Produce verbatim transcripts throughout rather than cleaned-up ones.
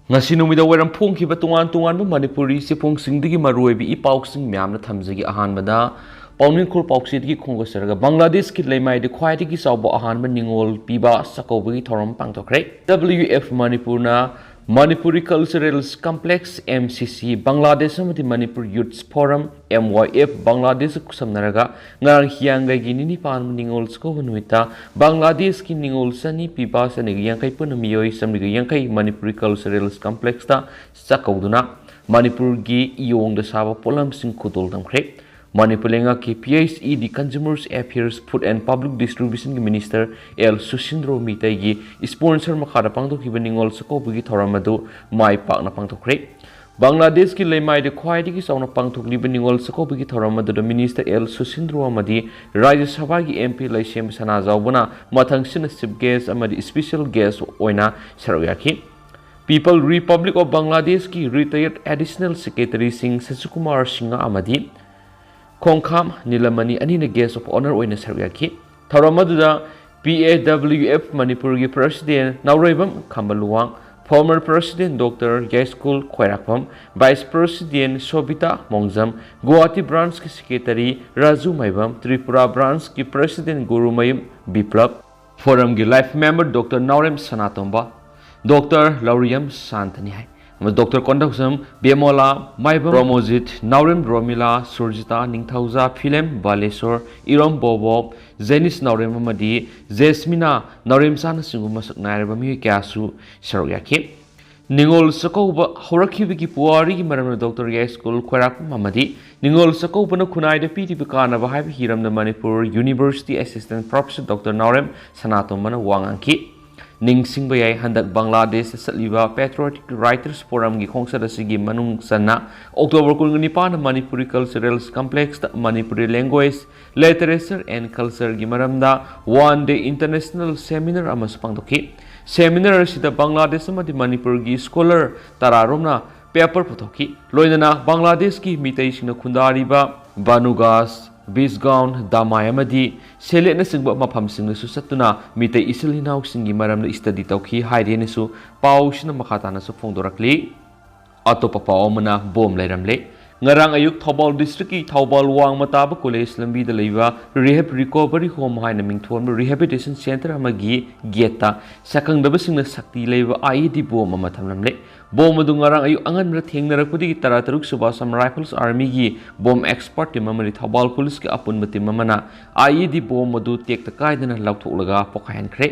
ꯉꯁꯤ ꯅꯨꯃꯤꯗꯥꯡ ꯋꯥꯏꯔꯝ ꯐꯣꯡꯈꯤꯕ ꯇꯣꯉꯥꯟ ꯇꯣꯉꯥꯟꯕ ꯃꯅꯤꯄꯨꯔꯤ ꯆꯦꯐꯣꯡꯁꯤꯡꯗꯒꯤ ꯃꯔꯨꯑꯣꯏꯕ ꯏ ꯄꯥꯎꯁꯤꯡ ꯃꯌꯥꯝꯅ ꯊꯝꯖꯒꯦ꯫ ꯑꯍꯥꯟꯕꯗ ꯄꯥꯎꯅꯤꯡꯈꯣꯜ ꯄꯥꯎꯆꯦꯗꯒꯤ ꯈꯣꯡꯗꯣꯛꯆꯔꯒ, ꯕꯪꯒ꯭ꯂꯥꯗꯦꯁꯀꯤ ꯂꯩꯃꯥꯏꯗ ꯈ꯭ꯋꯥꯏꯗꯒꯤ ꯆꯥꯎꯕ ꯑꯍꯥꯟꯕ ꯅꯤꯉꯣꯜ ꯄꯤꯕ ꯆꯥꯛꯀꯧꯕꯒꯤ ꯊꯧꯔꯝ ꯄꯥꯡꯊꯣꯛꯈ꯭ꯔꯦ꯫ W F ꯃꯅꯤꯄꯨꯔꯅ Manipuri Cultural Complex, M C C, Bangladesh ꯑꯃꯗꯤ Manipur Youths Forum, M Y F, ꯕꯪꯒ꯭ꯂꯥꯗꯦꯁꯀ ꯈꯨꯠꯁꯝꯅꯔꯒ ꯉꯔꯥꯡ ꯍꯤꯌꯥꯡꯒꯩꯒꯤ ꯅꯤꯅꯤ ꯄꯥꯟꯕ ꯅꯤꯉꯣꯜ ꯆꯥꯛꯀꯧꯕ ꯅꯨꯃꯤꯠꯇ ꯕꯪꯒ꯭ꯂꯥꯗꯦꯁꯀꯤ ꯅꯤꯉꯣꯜ ꯆꯅꯤ ꯄꯤꯕ ꯆꯅꯤꯒ ꯌꯥꯡꯈꯩ ꯄꯨꯟꯅ ꯃꯤꯑꯣꯏ ꯆꯥꯃꯔꯤꯒ ꯌꯥꯡꯈꯩ Manipuri Cultural Complexꯇ ꯆꯥꯛꯀꯧꯗꯨꯅ ꯃꯅꯤꯄꯨꯔꯒꯤ ꯏꯌꯣꯡꯗ ꯁꯥꯕ ꯄꯣꯠꯂꯝꯁꯤꯡ ꯈꯨꯗꯣꯜ ꯇꯝꯈ꯭ꯔꯦ꯫ ꯃꯅꯤꯄꯨꯔ ꯂꯩꯉꯥꯛꯀꯤ P H E, the Consumers Affairs, Food and Public Distributionꯒꯤ Minister L ꯁꯨꯁꯤꯟꯗ꯭ꯔꯣ ꯃꯤꯇꯩꯒꯤ sponsor ꯃꯈꯥꯗ ꯄꯥꯡꯊꯣꯛꯈꯤꯕ ꯅꯤꯉꯣꯜ ꯆꯥꯛꯀꯧꯕꯒꯤ ꯊꯧꯔꯝ ꯑꯗꯨ ꯃꯥꯏ ꯄꯥꯛꯅ ꯄꯥꯡꯊꯣꯛꯈ꯭ꯔꯦ꯫ ꯕꯪꯒ꯭ꯂꯥꯗꯦꯁꯀꯤ ꯂꯩꯃꯥꯏꯗ ꯈ꯭ꯋꯥꯏꯗꯒꯤ ꯆꯥꯎꯅ ꯄꯥꯡꯊꯣꯛꯂꯤꯕ ꯅꯤꯉꯣꯜ ꯆꯥꯛꯀꯧꯕꯒꯤ ꯊꯧꯔꯝ ꯑꯗꯨꯗ Minister L ꯁꯨꯁꯤꯟꯗ꯭ꯔꯣ ꯑꯃꯗꯤ ꯔꯥꯖ꯭ꯌ ꯁꯚꯥꯒꯤ M P ꯂꯩꯁꯦꯝꯕ ꯁꯅꯥꯖꯥꯎꯕꯅ ꯃꯊꯪꯁꯤꯠꯅ chief guest ꯑꯃꯗꯤ special guest ꯑꯣꯏꯅ ꯁꯔꯨꯛ ꯌꯥꯈꯤ꯫ People Republic of ꯕꯪꯒ꯭ꯂꯥꯗꯦꯁꯀꯤ retired Additional Secretaryꯁꯤꯡ ꯁꯁꯤꯀꯨꯃꯥꯔ ꯁꯤꯡꯍ ꯑꯃꯗꯤ ꯈꯣꯡꯈꯥꯝ ꯅꯤꯂꯃꯅꯤ ꯑꯅꯤꯅ guest of honour ꯑꯣꯏꯅ ꯁꯔꯨꯛ ꯌꯥꯈꯤ꯫ ꯊꯧꯔꯝ ꯑꯗꯨꯗ P A W F ꯃꯅꯤꯄꯨꯔꯒꯤ President ꯅꯥꯎꯔꯩꯕꯝ ꯈꯝꯕ ꯂꯨꯋꯥꯡ, former President Doctor ꯌꯥꯏꯁ꯭ꯀꯨꯜ ꯈ꯭ꯋꯥꯏꯔꯥꯛꯄꯝ, Vice President ꯁꯣꯕꯤꯇꯥ ꯃꯣꯡꯖꯝ, Guwahati branchꯀꯤ Secretary Raju ꯃꯥꯏꯕꯝ, Tripura branchꯀꯤ President Gurumayum ꯕꯤꯄ꯭ꯂꯕ, Forumꯒꯤ life member Doctor ꯅꯥꯎꯔꯦꯝ ꯁꯅꯥꯇꯣꯝꯕ, Doctor ꯂꯧꯔꯤꯌꯝ ꯁꯥꯟꯇꯅꯤ ꯍꯥꯏ꯫ ꯑꯃꯗꯤ Doctor ꯀꯣꯟꯗꯧꯁꯝ ꯕꯦꯃꯣꯂꯥ, ꯃꯥꯏꯕꯝ ꯄ꯭ꯔꯣꯃꯣꯖꯤꯠ, ꯅꯥꯎꯔꯦꯝ ꯔꯣꯃꯤꯂꯥ, ꯁꯨꯔꯖꯤꯇꯥ ꯅꯤꯡꯊꯧꯖꯥ, ꯐꯤꯂꯦꯝ ꯕꯥꯂꯦꯁꯣꯔ, ꯏꯔꯣꯝ ꯕꯣꯕꯣꯞ, ꯖꯦꯅꯤꯁ ꯅꯥꯎꯔꯦꯝ ꯑꯃꯗꯤ ꯖꯦꯁꯃꯤꯅꯥ ꯅꯥꯎꯔꯦꯝꯆꯥꯅꯆꯤꯡꯕ ꯃꯁꯛ ꯅꯥꯏꯔꯕ ꯃꯤꯑꯣꯏ ꯀꯌꯥꯁꯨ ꯁꯔꯨꯛ ꯌꯥꯈꯤ꯫ ꯅꯤꯉꯣꯜ ꯆꯥꯛꯀꯧꯕ ꯍꯧꯔꯛꯈꯤꯕꯒꯤ ꯄꯨꯋꯥꯔꯤꯒꯤ ꯃꯔꯝꯗ Doctor ꯌꯥꯏꯁ꯭ꯀꯨꯜ ꯈ꯭ꯋꯥꯏꯔꯥꯛꯄꯝ ꯑꯃꯗꯤ ꯅꯤꯉꯣꯜ ꯆꯥꯛꯀꯧꯕꯅ ꯈꯨꯟꯅꯥꯏꯗ ꯄꯤꯔꯤꯕ ꯀꯥꯟꯅꯕ ꯍꯥꯏꯕ ꯍꯤꯔꯝꯗ Manipur University Assistant Professor Doctor ꯅꯥꯎꯔꯦꯝ ꯁꯅꯥꯇꯣꯝꯕꯅ ꯋꯥ ꯉꯥꯡꯈꯤ꯫ ꯅꯤꯡꯁꯤꯡꯕ ꯌꯥꯏ, ꯍꯟꯗꯛ ꯕꯪꯒ꯭ꯂꯥꯗꯦꯁꯇ ꯆꯠꯂꯤꯕ Patriotic Writers Forumꯒꯤ ꯈꯣꯡꯆꯠ ꯑꯁꯤꯒꯤ ꯃꯅꯨꯡ ꯆꯟꯅ October ꯀꯨꯟꯒ ꯅꯤꯄꯥꯟꯗ Manipuri Cultural Complexꯇ Manipuri Language, Literature and Cultureꯒꯤ ꯃꯔꯝꯗ One Day International Seminar ꯑꯃꯁꯨ ꯄꯥꯡꯊꯣꯛꯈꯤ꯫ Seminar ꯑꯁꯤꯗ ꯕꯪꯒ꯭ꯂꯥꯗꯦꯁ ꯑꯃꯗꯤ ꯃꯅꯤꯄꯨꯔꯒꯤ scholar ꯇꯔꯥꯔꯣꯝꯅ paper ꯄꯨꯊꯣꯛꯈꯤ꯫ ꯂꯣꯏꯅꯅ ꯕꯪꯒ꯭ꯂꯥꯗꯦꯁꯀꯤ ꯃꯤꯇꯩꯁꯤꯡꯅ ꯈꯨꯟꯗꯥꯔꯤꯕ ꯕꯥꯅꯨꯒꯥꯁ, ꯕꯤꯁꯒꯥꯎꯟ, ꯗꯥꯃꯥꯏ ꯑꯃꯗꯤ ꯁꯦꯂꯦꯠꯅꯆꯤꯡꯕ ꯃꯐꯝꯁꯤꯡꯗꯁꯨ ꯆꯠꯇꯨꯅ ꯃꯤꯇꯩ ꯏꯆꯤꯜ ꯏꯅꯥꯎꯁꯤꯡꯒꯤ ꯃꯔꯝꯗ study ꯇꯧꯈꯤ ꯍꯥꯏꯔꯦꯅꯁꯨ ꯄꯥꯎꯁꯤꯅ ꯃꯈꯥ ꯇꯥꯅꯁꯨ ꯐꯣꯡꯗꯣꯔꯛꯂꯤ꯫ ꯑꯇꯣꯞꯄ ꯄꯥꯎ ꯑꯃꯅ ꯕꯣꯝ ꯂꯩꯔꯝꯂꯦ꯫ ꯉꯔꯥꯡ ꯑꯌꯨꯛ ꯊꯧꯕꯥꯜ districtꯀꯤ ꯊꯧꯕꯥꯜ ꯋꯥꯡꯃ ꯇꯥꯕ college ꯂꯝꯕꯤꯗ ꯂꯩꯕ Rehab Recovery Home ꯍꯥꯏꯅ ꯃꯤꯡꯊꯣꯟꯕ rehabilitation centre ꯑꯃꯒꯤ gateꯇ ꯁꯛꯈꯪꯗꯕꯁꯤꯡꯅ ꯁꯛꯇꯤ ꯂꯩꯕ IED ꯕꯣꯝ ꯑꯃ ꯊꯝꯂꯝꯂꯦ꯫ ꯕꯣꯝ ꯑꯗꯨ ꯉꯔꯥꯡ ꯑꯌꯨꯛ ꯑꯉꯟꯕꯗ ꯊꯦꯡꯅꯔꯛꯄꯗꯒꯤ ꯇꯔꯥ ꯇꯔꯨꯛ ꯁꯨꯕ Assam Rifles Armyꯒꯤ bomb expert team ꯑꯃꯗꯤ ꯊꯧꯕꯥꯜ policeꯀꯤ ꯑꯄꯨꯟꯕ team ꯑꯃꯅ IED ꯕꯣꯝ ꯑꯗꯨ ꯇꯦꯛꯇ ꯀꯥꯏꯗꯅ ꯂꯧꯊꯣꯛꯂꯒ ꯄꯣꯈꯥꯏꯍꯟꯈ꯭ꯔꯦ꯫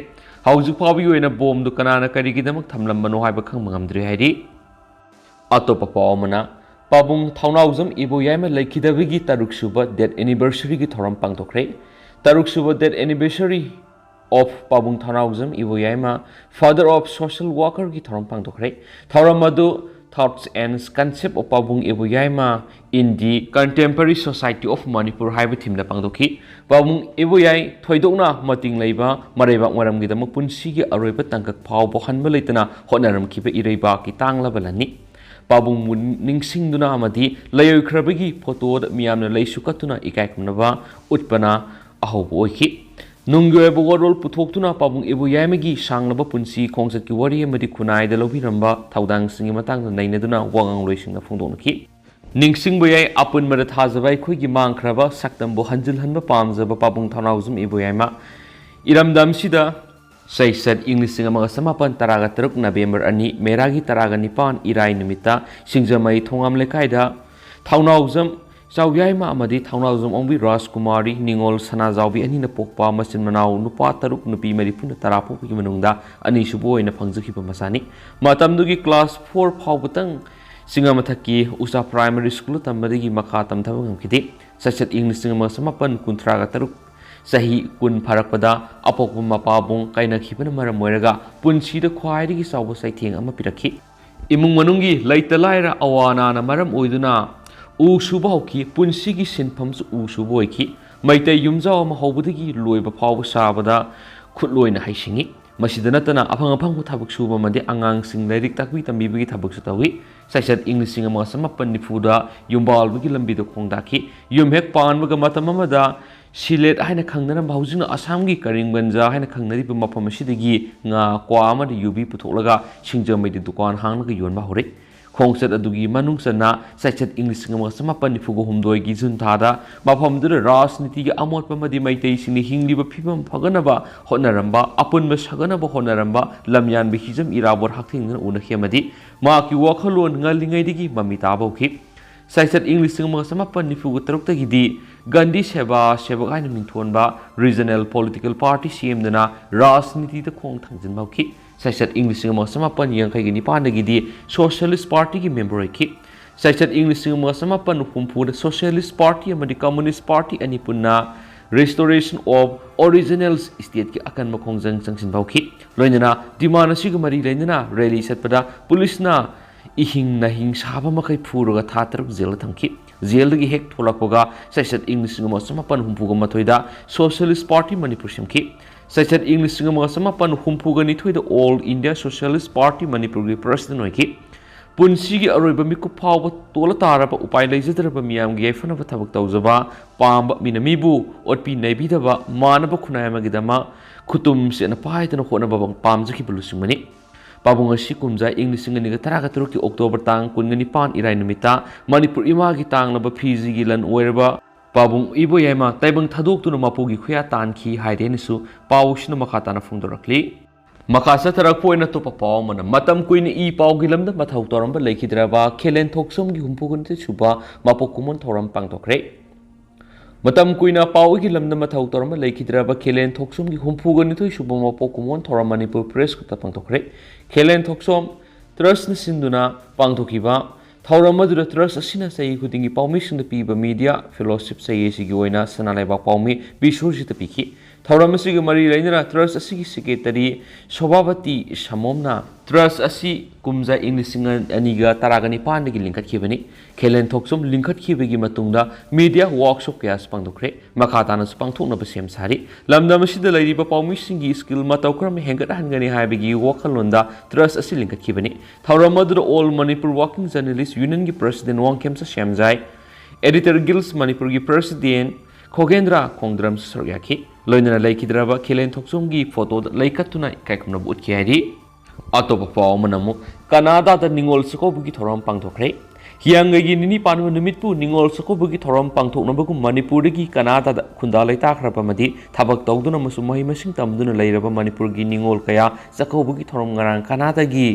ꯍꯧꯖꯤꯛ ꯐꯥꯎꯕꯒꯤ ꯑꯣꯏꯅ ꯕꯣꯝꯗꯨ ꯀꯅꯥꯅ ꯀꯔꯤꯒꯤꯗꯃꯛ ꯊꯝꯂꯝꯕꯅꯣ ꯍꯥꯏꯕ ꯈꯪꯕ ꯉꯝꯗ꯭ꯔꯤ ꯍꯥꯏꯔꯤ꯫ ꯑꯇꯣꯞꯄ ꯄꯥꯎ ꯑꯃꯅ, ꯄꯥꯕꯨꯡ ꯊꯧꯅꯥꯎꯖꯝ ꯏꯕꯣꯌꯥꯏꯃ ꯂꯩꯈꯤꯗꯕꯒꯤ ꯇꯔꯨꯛ ꯁꯨꯕ death anniversaryꯒꯤ ꯊꯧꯔꯝ ꯄꯥꯡꯊꯣꯛꯈ꯭ꯔꯦ꯫ ꯇꯔꯨꯛ ꯁꯨꯕ death anniversary of ꯄꯥꯕꯨꯡ ꯊꯧꯅꯥꯎꯖꯝ ꯏꯕꯣꯌꯥꯏꯃ, father of social workerꯒꯤ ꯊꯧꯔꯝ ꯄꯥꯡꯊꯣꯛꯈ꯭ꯔꯦ꯫ ꯊꯧꯔꯝ ꯑꯗꯨ Thoughts and Concept of ꯄꯥꯕꯨꯡ ꯏꯕꯣꯌꯥꯏꯃ in the Contemporary Society of Manipur ꯍꯥꯏꯕ themeꯗ ꯄꯥꯡꯊꯣꯛꯈꯤ꯫ ꯄꯥꯕꯨꯡ ꯏꯕꯣꯌꯥꯏ ꯊꯣꯏꯗꯣꯛꯅ ꯃꯇꯤꯡ ꯂꯩꯕ ꯃꯔꯩꯕꯥꯛ ꯃꯔꯝꯒꯤꯗꯃꯛ ꯄꯨꯟꯁꯤꯒꯤ ꯑꯔꯣꯏꯕ ꯇꯥꯡꯀꯛ ꯐꯥꯎꯕ ꯍꯟꯕ ꯂꯩꯇꯅ ꯍꯣꯠꯅꯔꯝꯈꯤꯕ ꯏꯔꯩꯕꯥꯛꯀꯤ ꯇꯥꯡꯂꯕ ꯂꯟꯅꯤ꯫ ꯄꯥꯕꯨꯡꯕꯨ ꯅꯤꯡꯁꯤꯡꯗꯨꯅ ꯑꯃꯗꯤ ꯂꯩꯔꯣꯏꯈ꯭ꯔꯕꯒꯤ photoꯗ ꯃꯤꯌꯥꯝꯅ ꯂꯩꯁꯨ ꯀꯠꯇꯨꯅ ꯏꯀꯥꯏ ꯈꯨꯝꯅꯕ ꯎꯠꯄꯅ ꯑꯍꯧꯕ ꯑꯣꯏꯈꯤ꯫ ꯅꯨꯡꯒꯤ ꯑꯣꯏꯕ ꯋꯥꯔꯣꯜ ꯄꯨꯊꯣꯛꯇꯨꯅ ꯄꯥꯕꯨꯡ ꯏꯕꯣꯌꯥꯏꯃꯒꯤ ꯁꯥꯡꯂꯕ ꯄꯨꯟꯁꯤ ꯈꯣꯡꯆꯠꯀꯤ ꯋꯥꯔꯤ ꯑꯃꯗꯤ ꯈꯨꯟꯅꯥꯏꯗ ꯂꯧꯕꯤꯔꯝꯕ ꯊꯧꯗꯥꯡꯁꯤꯡꯒꯤ ꯃꯇꯥꯡꯗ ꯅꯩꯅꯗꯨꯅ ꯋꯥꯉꯥꯡꯂꯣꯏꯁꯤꯡꯅ ꯐꯣꯡꯗꯣꯛꯅꯈꯤ꯫ ꯅꯤꯡꯁꯤꯡꯕ ꯌꯥꯏ, ꯑꯄꯨꯟꯕꯗ ꯊꯥꯖꯕ ꯑꯩꯈꯣꯏꯒꯤ ꯃꯥꯡꯈ꯭ꯔꯕ ꯁꯛꯇꯝꯕꯨ ꯍꯟꯖꯤꯜꯍꯟꯕ ꯄꯥꯝꯖꯕ ꯄꯥꯕꯨꯡ ꯊꯧꯅꯥꯎꯖꯝ ꯏꯕꯣꯌꯥꯏꯃ ꯏꯔꯝꯗꯝꯁꯤꯗ ꯆꯩꯆꯠ ꯏꯪ ꯂꯤꯁꯤꯡ ꯑꯃꯒ ꯆꯃꯥꯄꯟ ꯇꯔꯥꯒ ꯇꯔꯨꯛ November ꯑꯅꯤ, ꯃꯦꯔꯥꯒꯤ ꯇꯔꯥꯒ ꯅꯤꯄꯥꯟ ꯏꯔꯥꯏ ꯅꯨꯃꯤꯠꯇ ꯁꯤꯡꯖꯃꯩ ꯊꯣꯉꯥꯝ ꯂꯩꯀꯥꯏꯗ ꯊꯧꯅꯥꯎꯖꯝ ꯆꯥꯎꯌꯥꯏꯃ ꯑꯃꯗꯤ ꯊꯧꯅꯥꯎꯖꯝ ꯑꯣꯡꯕꯤ ꯔꯥꯖꯀꯨꯃꯥꯔꯤ ꯅꯤꯉꯣꯜ ꯁꯅꯥꯖꯥꯎꯕꯤ ꯑꯅꯤꯅ ꯄꯣꯛꯄ ꯃꯆꯤꯟ ꯃꯅꯥꯎ ꯅꯨꯄꯥ ꯇꯔꯨꯛ, ꯅꯨꯄꯤ ꯃꯔꯤꯐꯨꯅ ꯇꯔꯥ ꯄꯣꯛꯄꯒꯤ ꯃꯅꯨꯡꯗ ꯑꯅꯤꯁꯨꯕ ꯑꯣꯏꯅ ꯐꯪꯖꯈꯤꯕ ꯃꯆꯥꯅꯤ꯫ ꯃꯇꯝꯗꯨꯒꯤ class four ꯐꯥꯎꯕꯇꯪ ꯆꯤꯡꯉꯥꯃꯊꯛꯀꯤ ꯎꯆꯥ Primary Schoolꯗ ꯇꯝꯕꯗꯒꯤ ꯃꯈꯥ ꯇꯝꯊꯕ ꯉꯝꯈꯤꯗꯦ꯫ ꯆꯩꯆꯠ ꯏꯪ ꯂꯤꯁꯤꯡ ꯑꯃꯒ ꯆꯃꯥꯄꯟ ꯀꯨꯟꯊ꯭ꯔꯥꯒ ꯇꯔꯨꯛ, ꯆꯍꯤ ꯀꯨꯟ ꯐꯥꯔꯛꯄꯗ ꯑꯄꯣꯛꯄ ꯃꯄꯥꯕꯨꯡ ꯀꯥꯏꯅꯈꯤꯕꯅ ꯃꯔꯝ ꯑꯣꯏꯔꯒ ꯄꯨꯟꯁꯤꯗ ꯈ꯭ꯋꯥꯏꯗꯒꯤ ꯆꯥꯎꯕ ꯆꯩꯊꯦꯡ ꯑꯃ ꯄꯤꯔꯛꯈꯤ꯫ ꯏꯃꯨꯡ ꯃꯅꯨꯡꯒꯤ ꯂꯩꯇ ꯂꯥꯏꯔ ꯑꯋꯥ ꯑꯅꯥꯅ ꯃꯔꯝ ꯑꯣꯏꯗꯨꯅ ꯎ ꯁꯨꯕ ꯍꯧꯈꯤ꯫ ꯄꯨꯟꯁꯤꯒꯤ ꯁꯤꯟꯐꯝꯁꯨ ꯎ ꯁꯨꯕ ꯑꯣꯏꯈꯤ꯫ ꯃꯩꯇꯩ ꯌꯨꯝꯖꯥꯎ ꯑꯃ ꯍꯧꯕꯗꯒꯤ ꯂꯣꯏꯕ ꯐꯥꯎꯕ ꯁꯥꯕꯗ ꯈꯨꯠꯂꯣꯏꯅ ꯍꯩꯁꯤꯡꯉꯤ꯫ ꯃꯁꯤꯗ ꯅꯠꯇꯅ ꯑꯐꯪ ꯑꯐꯪꯕ ꯊꯕꯛ ꯁꯨꯕ ꯑꯃꯗꯤ ꯑꯉꯥꯡꯁꯤꯡ ꯂꯥꯏꯔꯤꯛ ꯇꯥꯛꯄꯤ ꯇꯝꯕꯤꯕꯒꯤ ꯊꯕꯛꯁꯨ ꯇꯧꯏ꯫ ꯆꯩꯆꯠ ꯏꯪ ꯂꯤꯁꯤꯡ ꯑꯃꯒ ꯆꯃꯥꯄꯟ ꯅꯤꯐꯨꯗ ꯌꯨꯝꯕꯥꯜꯕꯒꯤ ꯂꯝꯕꯤꯗ ꯈꯣꯡꯗꯥꯈꯤ꯫ ꯌꯨꯝ ꯍꯦꯛ ꯄꯥꯟꯕꯒ ꯃꯇꯝ ꯑꯃꯗ ꯁꯤꯂꯦꯠ ꯍꯥꯏꯅ ꯈꯪꯅꯔꯝꯕ, ꯍꯧꯖꯤꯛꯅ ꯑꯁꯥꯝꯒꯤ ꯀꯔꯤꯝꯒꯟꯖ ꯍꯥꯏꯅ ꯈꯪꯅꯔꯤꯕ ꯃꯐꯝ ꯑꯁꯤꯗꯒꯤ ꯉꯥ, ꯀ꯭ꯋꯥ ꯑꯃꯗꯤ ꯌꯨꯕꯤ ꯄꯨꯊꯣꯛꯂꯒ ꯁꯤꯡꯖꯃꯩꯗ ꯗꯨꯀꯥꯟ ꯍꯥꯡꯂꯒ ꯌꯣꯟꯕ ꯍꯧꯔꯛꯏ꯫ ꯈꯣꯡꯆꯠ ꯑꯗꯨꯒꯤ ꯃꯅꯨꯡ ꯆꯟꯅ ꯆꯩꯆꯠ ꯏꯪ ꯂꯤꯁꯤꯡ ꯑꯃꯒ ꯆꯃꯥꯄꯟ ꯅꯤꯐꯨꯒ ꯍꯨꯝꯗꯣꯏꯒꯤ ꯖꯨꯟ ꯊꯥꯗ ꯃꯐꯝꯗꯨꯗ ꯔꯥꯖꯅꯤꯇꯤꯒꯤ ꯑꯃꯣꯠꯄ ꯑꯃꯗꯤ ꯃꯩꯇꯩꯁꯤꯡꯅ ꯍꯤꯡꯂꯤꯕ ꯐꯤꯕꯝ ꯐꯒꯠꯅꯕ ꯍꯣꯠꯅꯔꯝꯕ, ꯑꯄꯨꯟꯕ ꯁꯥꯒꯠꯅꯕ ꯍꯣꯠꯅꯔꯝꯕ ꯂꯝꯌꯥꯟꯕ ꯍꯤꯖꯝ ꯏꯔꯥꯕꯣꯠ ꯍꯛꯊꯦꯡꯅꯅ ꯎꯅꯈꯤ ꯑꯃꯗꯤ ꯃꯍꯥꯛꯀꯤ ꯋꯥꯈꯜꯂꯣꯟ ꯉꯜꯂꯤꯉꯩꯗꯒꯤ ꯃꯃꯤ ꯇꯥꯕ ꯍꯧꯈꯤ꯫ ꯆꯩꯆꯠ ꯏꯪ ꯂꯤꯁꯤꯡ ꯑꯃꯒ ꯆꯃꯥꯄꯟ ꯅꯤꯐꯨꯒ ꯇꯔꯨꯛꯇꯒꯤꯗꯤ ꯒꯥꯟꯙꯤ ꯁꯦꯕꯥ ꯁꯦꯕꯛ ꯍꯥꯏꯅ ꯃꯤꯡꯊꯣꯟꯕ ꯔꯤꯖꯅꯦꯜ ꯄꯣꯂꯤꯇꯤꯀꯦꯜ ꯄꯥꯔꯇꯤ ꯁꯦꯝꯗꯨꯅ ꯔꯥꯖꯅꯤꯇꯤꯗ ꯈꯣꯡ ꯊꯥꯡꯖꯤꯟꯕ ꯍꯧꯈꯤ꯫ ꯆꯩꯆꯠ ꯏꯪ ꯂꯤꯁꯤꯡ ꯑꯃꯒ ꯆꯃꯥꯄꯟ ꯌꯥꯡꯈꯩꯒ ꯅꯤꯄꯥꯟꯗꯒꯤꯗꯤ ꯁꯣꯁꯤꯌꯦꯂꯤꯁ ꯄꯥꯔꯇꯤꯒꯤ ꯃꯦꯝꯕꯔ ꯑꯣꯏꯈꯤ꯫ ꯆꯩꯆꯠ ꯏꯪ ꯂꯤꯁꯤꯡ ꯑꯃꯒ ꯆꯃꯥꯄꯟ ꯍꯨꯝꯐꯨꯗ ꯁꯣꯁꯤꯌꯦꯂꯤꯁ ꯄꯥꯔꯇꯤ ꯑꯃꯗꯤ ꯀꯝꯃꯨꯅꯤꯁ ꯄꯥꯔꯇꯤ ꯑꯅꯤ ꯄꯨꯟꯅ Restoration of Originals Stateꯀꯤ ꯑꯀꯟꯕ ꯈꯣꯡꯖꯪ ꯆꯪꯁꯤꯟꯕ ꯍꯧꯈꯤ꯫ ꯂꯣꯏꯅꯅ ꯗꯤꯃꯥꯟ ꯑꯁꯤꯒ ꯃꯔꯤ ꯂꯩꯅꯅ ꯔꯦꯂꯤ ꯆꯠꯄꯗ ꯄꯨꯂꯤꯁꯅ ꯏꯍꯤꯡ ꯅꯥꯍꯤꯡ ꯁꯥꯕ ꯃꯈꯩ ꯐꯨꯔꯒ ꯊꯥ ꯇꯔꯨꯛ ꯖꯦꯜꯗ ꯊꯝꯈꯤ꯫ ꯖꯦꯜꯗꯒꯤ ꯍꯦꯛ ꯊꯣꯛꯂꯛꯄꯒ ꯆꯩꯆꯠ ꯏꯪ ꯂꯤꯁꯤꯡ ꯑꯃꯒ ꯆꯃꯥꯄꯟ ꯍꯨꯝꯐꯨꯒ ꯃꯥꯊꯣꯏꯗ ꯁꯣꯁꯤꯌꯦꯂꯤꯁ ꯄꯥꯔꯇꯤ ꯃꯅꯤꯄꯨꯔ ꯁꯦꯝꯈꯤ꯫ ꯆꯩꯆꯠ ꯏꯪ ꯂꯤꯁꯤꯡ ꯑꯃꯒ ꯆꯃꯥꯄꯟ ꯍꯨꯝꯐꯨꯒ ꯅꯤꯊꯣꯏꯗ ꯑꯣꯜ ꯏꯟꯗꯤꯌꯥ ꯁꯣꯁꯤꯌꯦꯂꯤꯁ ꯄꯥꯔꯇꯤ ꯃꯅꯤꯄꯨꯔꯒꯤ ꯄ꯭ꯔꯁꯤꯗꯦꯟ ꯑꯣꯏꯈꯤ꯫ ꯄꯨꯟꯁꯤꯒꯤ ꯑꯔꯣꯏꯕ ꯃꯤꯀꯨꯞ ꯐꯥꯎꯕ ꯇꯣꯜꯂ ꯇꯥꯔꯕ ꯎꯄꯥꯏ ꯂꯩꯖꯗ꯭ꯔꯕ ꯃꯤꯌꯥꯝꯒꯤ ꯌꯥꯏꯐꯅꯕ ꯊꯕꯛ ꯇꯧꯖꯕ, ꯄꯥꯝꯕ ꯃꯤꯅ ꯃꯤꯕꯨ ꯑꯣꯠꯄꯤ ꯅꯩꯕꯤꯗꯕ, ꯃꯥꯟꯅꯕ ꯈꯨꯟꯅꯥꯏ ꯑꯃꯒꯤꯗꯃꯛ ꯈꯨꯇꯨꯝ ꯆꯦꯠꯅ ꯄꯥꯏꯗꯅ ꯍꯣꯠꯅꯕ ꯄꯥꯝꯖꯈꯤꯕ ꯂꯨꯆꯤꯡꯕꯅꯤ꯫ ꯄꯥꯕꯨꯡ ꯑꯁꯤ ꯀꯨꯝꯖꯥ ꯏꯪ ꯂꯤꯁꯤꯡ ꯑꯅꯤꯒ ꯇꯔꯥꯒ ꯇꯔꯨꯛꯀꯤ ꯑꯣꯛꯇꯣꯕꯔ ꯇꯥꯡ ꯀꯨꯟꯒ ꯅꯤꯄꯥꯟ ꯏꯔꯥꯏ ꯅꯨꯃꯤꯠꯇ ꯃꯅꯤꯄꯨꯔ ꯏꯃꯥꯒꯤ ꯇꯥꯡꯂꯕ ꯐꯤꯖꯤꯒꯤ ꯂꯟ ꯑꯣꯏꯔꯕ ꯄꯥꯕꯨꯡ ꯏꯕꯣꯌꯥꯏꯃ ꯇꯥꯏꯕꯪ ꯊꯥꯗꯣꯛꯇꯨꯅ ꯃꯄꯨꯒꯤ ꯈꯨꯌꯥ ꯇꯥꯟꯈꯤ ꯍꯥꯏꯔꯦꯅꯁꯨ ꯄꯥꯎꯁꯤꯅ ꯃꯈꯥ ꯇꯥꯅ ꯐꯣꯡꯗꯣꯔꯛꯂꯤ꯫ ꯃꯈꯥ ꯆꯠꯊꯔꯛꯄ ꯑꯣꯏꯅ ꯑꯇꯣꯞꯄ ꯄꯥꯎ ꯑꯃꯅ, ꯃꯇꯝ ꯀꯨꯏꯅ ꯏ ꯄꯥꯎꯒꯤ ꯂꯝꯗ ꯃꯊꯧ ꯇꯧꯔꯝꯕ ꯂꯩꯈꯤꯗ꯭ꯔꯕ ꯈꯦꯂꯦꯟ ꯊꯣꯛꯆꯣꯝꯒꯤ ꯍꯨꯝꯐꯨꯒ ꯅꯤꯊꯣꯏ ꯁꯨꯕ ꯃꯄꯣꯛ ꯀꯨꯝꯑꯣꯟ ꯊꯧꯔꯝ ꯄꯥꯡꯊꯣꯛꯈ꯭ꯔꯦ꯫ ꯃꯇꯝ ꯀꯨꯏꯅ ꯄꯥꯎꯒꯤ ꯂꯝꯗ ꯃꯊꯧ ꯇꯧꯔꯝꯕ ꯂꯩꯈꯤꯗ꯭ꯔꯕ ꯈꯦꯂꯦꯟ ꯊꯣꯛꯆꯣꯝꯒꯤ ꯍꯨꯝꯐꯨꯒ ꯅꯤꯊꯣꯏ ꯁꯨꯕ ꯃꯄꯣꯛ ꯀꯨꯝꯑꯣꯟ ꯊꯧꯔꯝ ꯃꯅꯤꯄꯨꯔ ꯄ꯭ꯔꯦꯁ ꯀ꯭ꯂꯕꯇ ꯄꯥꯡꯊꯣꯛꯈ꯭ꯔꯦ꯫ ꯈꯦꯂꯦꯟ ꯊꯣꯛꯆꯣꯝ ꯇ꯭ꯔꯁꯅ ꯁꯤꯟꯗꯨꯅ ꯄꯥꯡꯊꯣꯛꯈꯤꯕ ꯊꯧꯔꯝ ꯑꯗꯨꯗ ꯇ꯭ꯔꯁ ꯑꯁꯤꯅ ꯆꯍꯤ ꯈꯨꯗꯤꯡꯒꯤ ꯄꯥꯎꯃꯤꯁꯤꯡꯗ ꯄꯤꯕ ꯃꯤꯗꯤꯌꯥ ꯐꯦꯂꯣꯁꯤꯞ ꯆꯍꯤ ꯑꯁꯤꯒꯤ ꯑꯣꯏꯅ ꯁꯅꯥ ꯂꯩꯕꯥꯛ ꯄꯥꯎꯃꯤ ꯕꯤꯁ꯭ꯋꯖꯤꯠꯇ ꯄꯤꯈꯤ꯫ ꯊꯧꯔꯝ ꯑꯁꯤꯒ ꯃꯔꯤ ꯂꯩꯅꯅ ꯇ꯭ꯔꯁ ꯑꯁꯤꯒꯤ ꯁꯦꯀ꯭ꯔꯦꯇꯔꯤ ꯁꯣꯚꯥꯕꯇꯤ ꯁꯃꯣꯝꯅ ꯇ꯭ꯔꯁ ꯑꯁꯤ ꯀꯨꯝꯖꯥ ꯏꯪ ꯂꯤꯁꯤꯡ ꯑꯅꯤꯒ ꯇꯔꯥꯒ ꯅꯤꯄꯥꯟꯗꯒꯤ ꯂꯤꯡꯈꯠꯈꯤꯕꯅꯤ꯫ ꯈꯦꯂꯦꯟ ꯊꯣꯛꯆꯣꯝ ꯂꯤꯡꯈꯠꯈꯤꯕꯒꯤ ꯃꯇꯨꯡꯗ ꯃꯤꯗꯤꯌꯥ ꯋꯥꯔꯛꯁꯣꯞ ꯀꯌꯥꯁꯨ ꯄꯥꯡꯊꯣꯛꯈ꯭ꯔꯦ꯫ ꯃꯈꯥ ꯇꯥꯅꯁꯨ ꯄꯥꯡꯊꯣꯛꯅꯕ ꯁꯦꯝ ꯁꯥꯔꯤ꯫ ꯂꯝꯗꯝ ꯑꯁꯤꯗ ꯂꯩꯔꯤꯕ ꯄꯥꯎꯃꯤꯁꯤꯡꯒꯤ ꯁ꯭ꯀꯤꯜ ꯃꯇꯧ ꯀꯔꯝꯅ ꯍꯦꯟꯒꯠꯍꯟꯒꯅꯤ ꯍꯥꯏꯕꯒꯤ ꯋꯥꯈꯜꯂꯣꯟꯗ ꯇ꯭ꯔꯁ ꯑꯁꯤ ꯂꯤꯡꯈꯠꯈꯤꯕꯅꯤ꯫ ꯊꯧꯔꯝ ꯑꯗꯨꯗ All Manipur Working Journalist Unionꯒꯤ president Wangkhemcha Shyamjai, Editor Guilds ꯃꯅꯤꯄꯨꯔꯒꯤ ꯄ꯭ꯔꯁꯤꯗꯦꯟ ꯈꯣꯒꯦꯟꯗ꯭ꯔ ꯈꯣꯡꯗ꯭ꯔꯝꯁꯨ ꯁꯔꯨꯛ ꯌꯥꯈꯤ꯫ ꯂꯣꯏꯅꯅ ꯂꯩꯈꯤꯗ꯭ꯔꯕ ꯈꯦꯂꯦꯟ ꯊꯣꯛꯆꯣꯝꯒꯤ ꯐꯣꯇꯣꯗ ꯂꯩꯀꯠꯇꯨꯅ ꯏꯀꯥꯏ ꯈꯨꯝꯅꯕ ꯎꯠꯈꯤ ꯍꯥꯏꯔꯤ꯫ ꯑꯇꯣꯞꯄ ꯄꯥꯎ ꯑꯃꯅ ꯑꯃꯨꯛ ꯀꯅꯥꯗꯥꯗ ꯅꯤꯉꯣꯜ ꯆꯥꯛꯀꯧꯕꯒꯤ ꯊꯧꯔꯝ ꯄꯥꯡꯊꯣꯛꯈ꯭ꯔꯦ꯫ ꯍꯤꯌꯥꯡꯒꯩꯒꯤ ꯅꯤꯅꯤ ꯄꯥꯟꯕ ꯅꯨꯃꯤꯠꯄꯨ ꯅꯤꯉꯣꯜ ꯆꯥꯛꯀꯧꯕꯒꯤ ꯊꯧꯔꯝ ꯄꯥꯡꯊꯣꯛꯅꯕꯒꯨꯝ ꯃꯅꯤꯄꯨꯔꯗꯒꯤ ꯀꯅꯥꯗꯥꯗ ꯈꯨꯟꯗꯥ ꯂꯩꯇꯥꯈ꯭ꯔꯕ ꯑꯃꯗꯤ ꯊꯕꯛ ꯇꯧꯗꯨꯅ ꯑꯃꯁꯨꯡ ꯃꯍꯩ ꯃꯁꯤꯡ ꯇꯝꯗꯨꯅ ꯂꯩꯔꯕ ꯃꯅꯤꯄꯨꯔꯒꯤ ꯅꯤꯉꯣꯜ ꯀꯌꯥ ꯆꯥꯛꯀꯧꯕꯒꯤ ꯊꯧꯔꯝ ꯉꯔꯥꯡ ꯀꯅꯥꯗꯥꯒꯤ